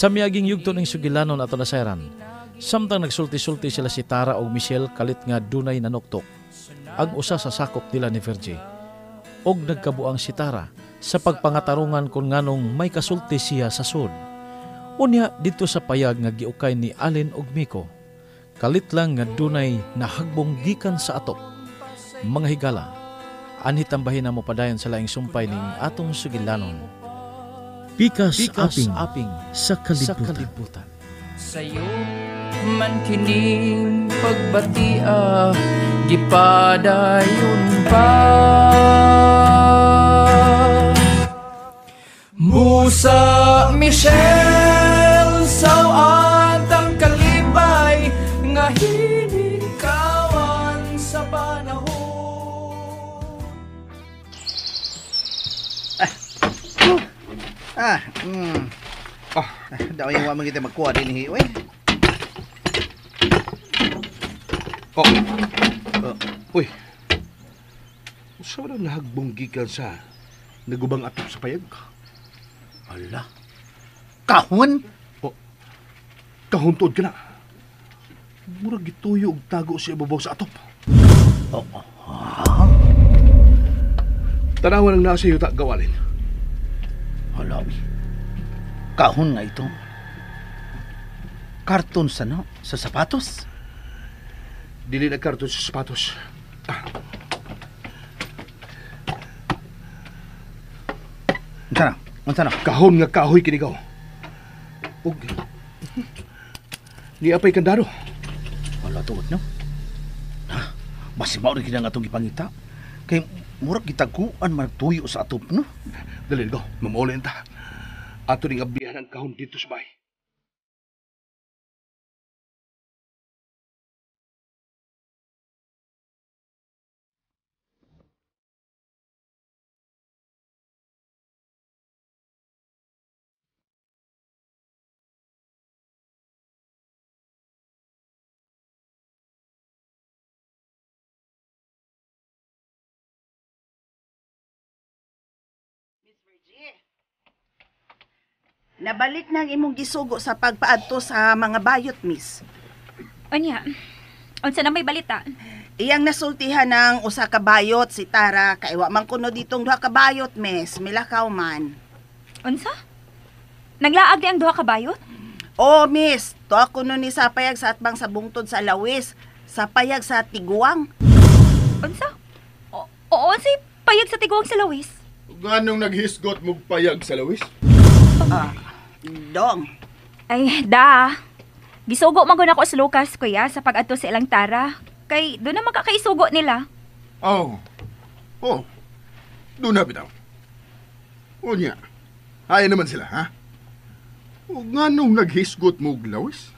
Sa miaging yugto ning sugilanon ato nasayran, samtang nagsulti-sulti sila si Tara og Michelle kalit nga dunay nanuktok ang usa sa sakop nila ni Virgie. Og nagkabuang si Tara sa pagpangatarungan kung nganong may kasulti siya sa sud. Unya didto sa payag nga giukay ni Allen og Miko, kalit lang nga dunay nahagbong gikan sa atop. Mga higala, anhi tambahin na mo padayon sa laing sumpay ning atong sugilanon. Pikas aping sa kalibutan. Sa'yo man kining pagbatia, gipadayon pa. Musa Michelle, sawat ang kalibay nga hinikawan sa panahon. Daw yung wa man kita magkuha din hi, oy. Oh. Uy. Usa man ang nahagbong gikan sa nagubang atop sa payag? Ala. Kahon? Oh. Kahon tuod ka na. Murag gituyo og tago sa ibabaw sa atop. Oh. Tanawan ang nasa yuta gawalin. Hala, uy. Kahon nga ito. Karton sa no? Sa sapatos? Dili na karton sa sapatos. Unsa na? Unsa na? Kahon nga kahoy kinigaw. Ug niapay kandado. Wala tuod no? Ha? Basi mao rin kina nga atong gipangita. Kay murag gitaguan man tuyo sa atop no? Dali go, mamulin ta. Ato ning ablihan ang kahon dito sa bahay. Nabalik na ang imong gisugo sa pagpaadto sa mga bayot, miss. Unya, unsa na may balita? Iyang nasultihan ng usa ka bayot si Tara kay wa man kuno ditong duha ka bayot, miss. Milakaw man. Unsa? Naglaag di ang duha ka bayot? Oh, miss. Tuwa kuno ni sa payag sa atbang sa bungtod sa Lawis, sa payag sa Tiguang. Unsa? Oo, si payag sa Tiguang sa Lawis. Nganong naghisgot mog payag sa Lawis? Dong. Ay, da. Gisugo man gud ako sa Lucas, kuya, sa pag-adto sa ilang Tara. Kay doon na makakaisugo nila. Oh. Oh. Doon na bitaw. Unya. Ay naman sila, ha? O nganong naghisgot mo og lawis?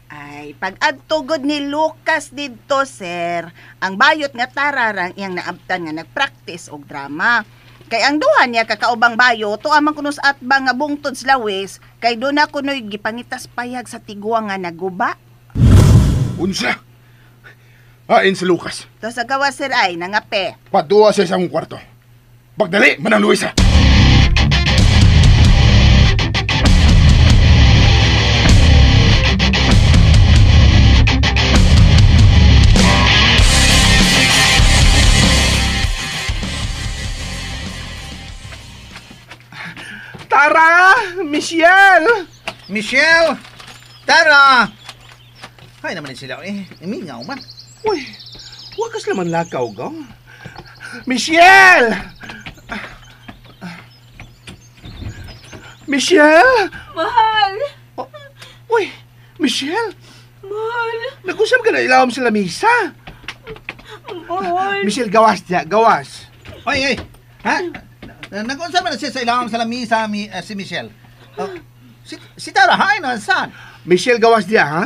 Ay, pag-adto gud ni Lucas didto, sir, ang bayot nga Tara rang iyang naabtan nga nagpractice og drama. Kay ang duha niya kakaubang bayo, tuwa man kuno sa atbang nga bungtod sa Lawis, kay doon na kuno'y gipangitas payag sa Tiguang nga naguba. Unsa? Ain si Lucas. To sa gawa, sir, ay nangape. Paduwa siya sa akong kwarto. Pagdali, Manang Luisa. Tara! Michelle! Michelle! Tara! Hay naman sila eh. Mingaw man. Uy, wakas naman lakaw, gong. Michelle! Michelle! Mahal! Oh, uy, Michelle! Mahal! Nag-usap ka na ilawom sa lamisa. Mahal! Michelle, gawas niya, gawas. Oy, oy! Ha? Nag-usap na siya sa ilawom sa lamisa si Michelle. Oh, si Tara, hay na, saan? Michelle, gawas niya, ha?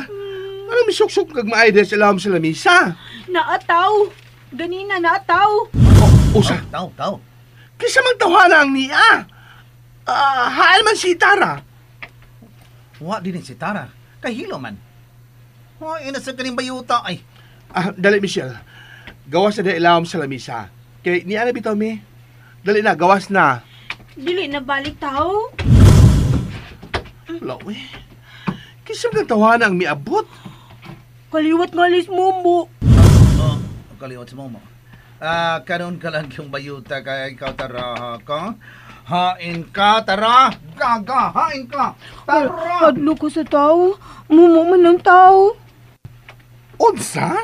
Ano misuksok kag maay sa ilawom sa lamisa? Naataw! Ganina, naataw! Oh, usa? Taw, taw. Kisa mang tawhana ang niya. Haan man si Tara. Wa din si Tara. Kahilo man. Ay, ina sa kaning bayuta ay. Dali, Michelle. Gawas na ilawom sa lamisa. Kay niya na bitaw mi. Dali na, gawas na. Dili na balik tao. Lawi. Kisa mang tawhana ang miabot. Kaliwat nga lis momo. Oh, kaliwat sa momo. Kanon ka lang yung bayuta kaya ikaw Tara ka. Hain ka, Tara. Gaga, hain ka. Tara. Hadlo ko sa tao. Mumo man ng tao. Unsa?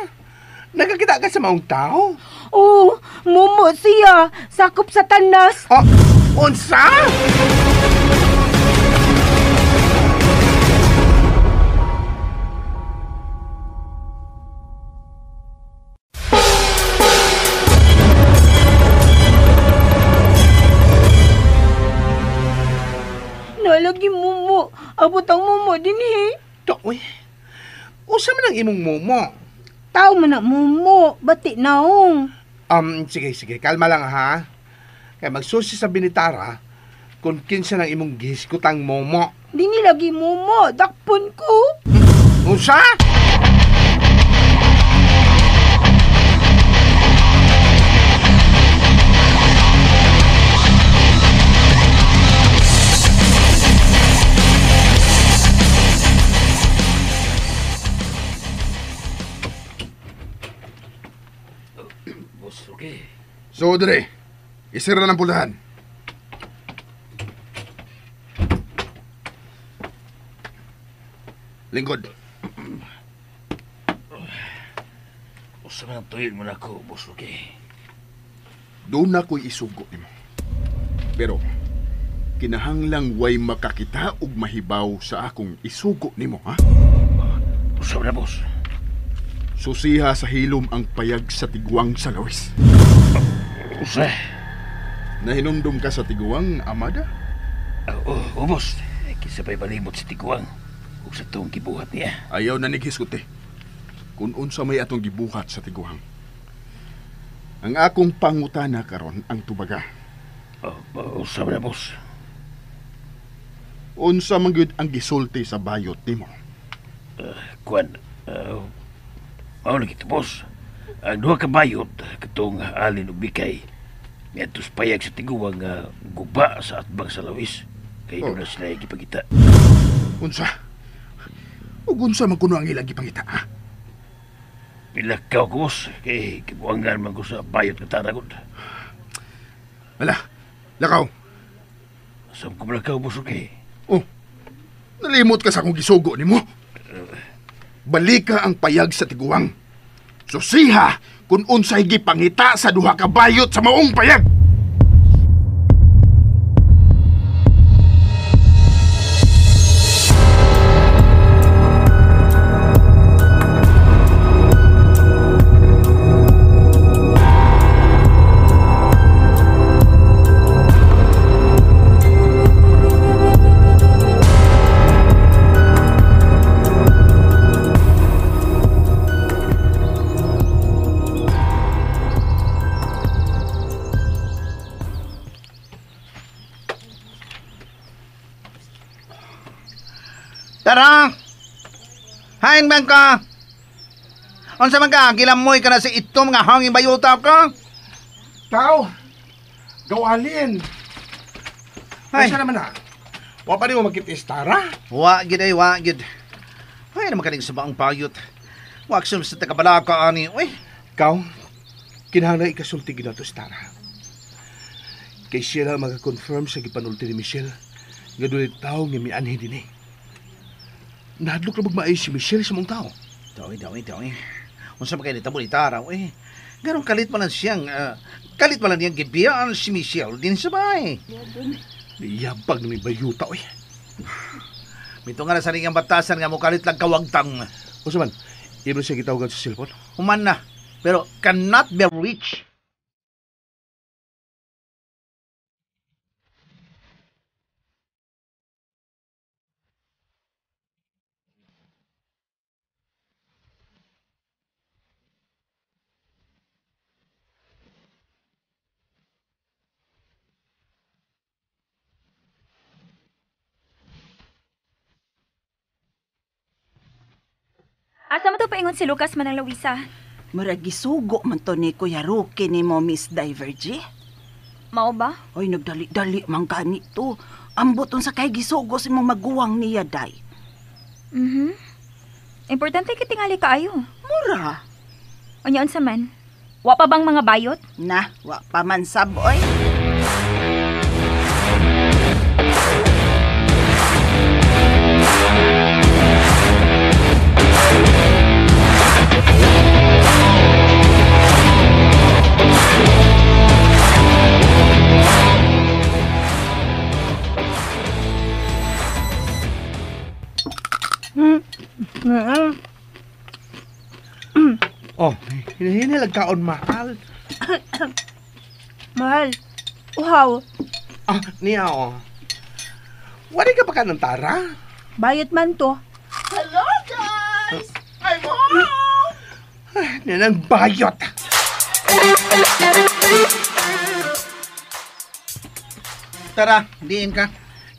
Nagkakita ka sa maong tao? Oo, mumo siya. Sakop sa tanas. Oh, unsa? Nalagi mumo. Abot ang mumo din eh. Uy, usa man ang imong mumo. Tao man ang mumo. Bati naong. Sige, sige. Kalma lang ha. Kaya magsusi sa binitara kung kinsa ng imong gihiskutang mumo. Di nilagi mumo. Dakpon ko. Usa? So, Dre, isira ng pulahan. Lingkod. Usa man ang tuyin mo na ako, Boss Rocky. Doon na ko'y isugo nimo. Pero, kinahanglang way makakita og mahibaw sa akong isugo nimo, ha? Usa man na, boss. Susiha sa hilom ang payag sa tiguang sa lawis. Usa. Nahinumdum ka sa tiguang, Amada? Oo, boss. Kisa pa'y malimot sa tiguang ug sa tuong gibuhat niya. Ayaw na nighisguti. Kung unsa may atong gibuhat sa tiguang. Ang akong pangutana karon ang tubaga. Usa man na, boss. Unsa man gyud ang gisulti sa bayot nimo? Kuan, mao lagi to, boss. Ang duha ka bayot katong alin ug bikay miadto sa payag sa tiguang guba sa atbang sa lawis. Kay doon na sila gipangita. Unsa? Ug unsa man kuno ang ilang gipangita, ha? Pilakaw ko, boss. Kay kibuangan man ko sa bayot nga taragod. Ala, lakaw. Saan ko malakaw, boss, okay? Oh, nalimot ka sa akong gisugo nimo. Balika ang payag sa tiguang. Susiha kung unsay gipangita sa duha ka bayot sa maong payag. Tara! Hain man ka! Unsa man ka, gilamoy ka na sa itom nga hangin bayuta ka? Tao! Gawalin! Ay. Unsa naman na? Wa pa rin mo magkitis, Tara? Wa gid ay, wa gid. Ay, naman kaning subaang payot. Wa aksyon sa takabalaka ani. Uy! Ikaw, kinahanglan ikasulti ginato si Tara. Kay siya lang makakonfirm sa gipanulti ni Michelle nga dunay tao nga mianhi dinhi. Nahadlok na magmaay si Michelle sa mong tao. Dawi. Unsa pa kay nitabo ni Tara, eh. Ganong kalit man lang siyang, kalit man lang niyang gibiyaan si Michelle din sa bahay. Niyabag ni Bayuta, oy. Mito nga na sa ringang batasan nga mo kalit lang kawagtang. Unsa man, imo siya gitawagan sa cellphone? Human na, pero cannot be reached. Asa man to paingon si Lucas Manang Luisa? Murag gisugo man to ni Kuya Rocky ni mo, Miss Divergy. Mao ba? Oy, nagdali-dali man gani to. Ambot unsa kay gisugo sa imong maguwang niya, day. Mhm. Importante kay tingali kaayo. Mura. Unya unsa man? Wa pa bang mga bayot? Na, wa pa man sab, oy. Oh, hinahina kaon, mahal. Mahal, uhaw. Ah, niya oh. Wala ka pa ka ng tara? Bayot man to. Hello, guys! I'm home! Yan ang bayot! Tara, diin ka.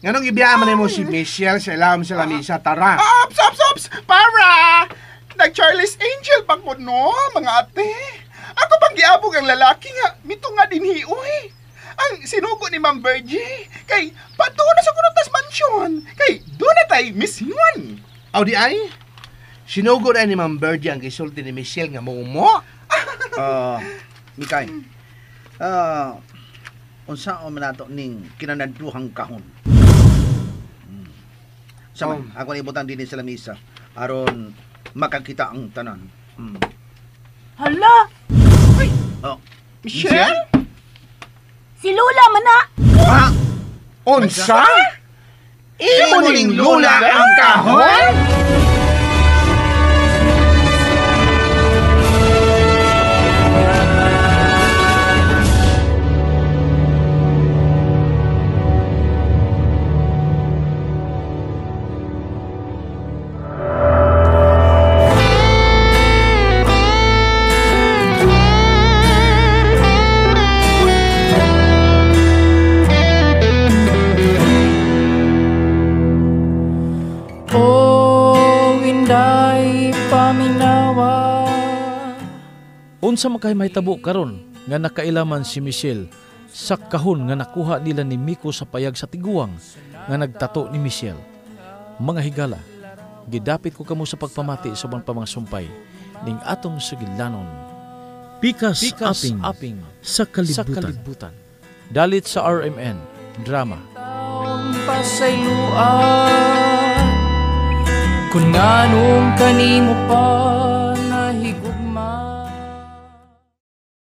Nganong ibiyaan man mo si Michelle sa ilam sa lamisa, tara. Ops, ops, ops! Para! Nag-Charlie's Angel pa ko, no, mga ate. Ako pang giabog ang lalaki nga, mito nga din hiuy. Ang sinugo ni Ma'am Virgie, kay patuo na sa Kunutas Mansion, kay doon na tayo Miss Yuan. Aw di ay? Sinugo na ni Ma'am Virgie ang gisulti ni Michelle nga mumo. Mikay, unsa man nato ning kinananduhang kahon? Sama, ako na ibutang din sa lamisa aron makakita ang tanan. Hala! Ay! Oh. Michelle? Si Lola man na! Ha? Unsa? Imo ning Lola ang kahon? Unsa man kay mahitabo karon nga nakailaman si Michelle sa kahon nga nakuha nila ni Miko sa payag sa tiguang nga nagtato ni Michelle. Mga higala, gidapit ko kamo sa pagpamati sa ubang pa mga sumpay ning atong sugilanon. Pikas, Pikas aping sa kalibutan. Dalit sa RMN Drama. Pasayloan kung anong kanimo pa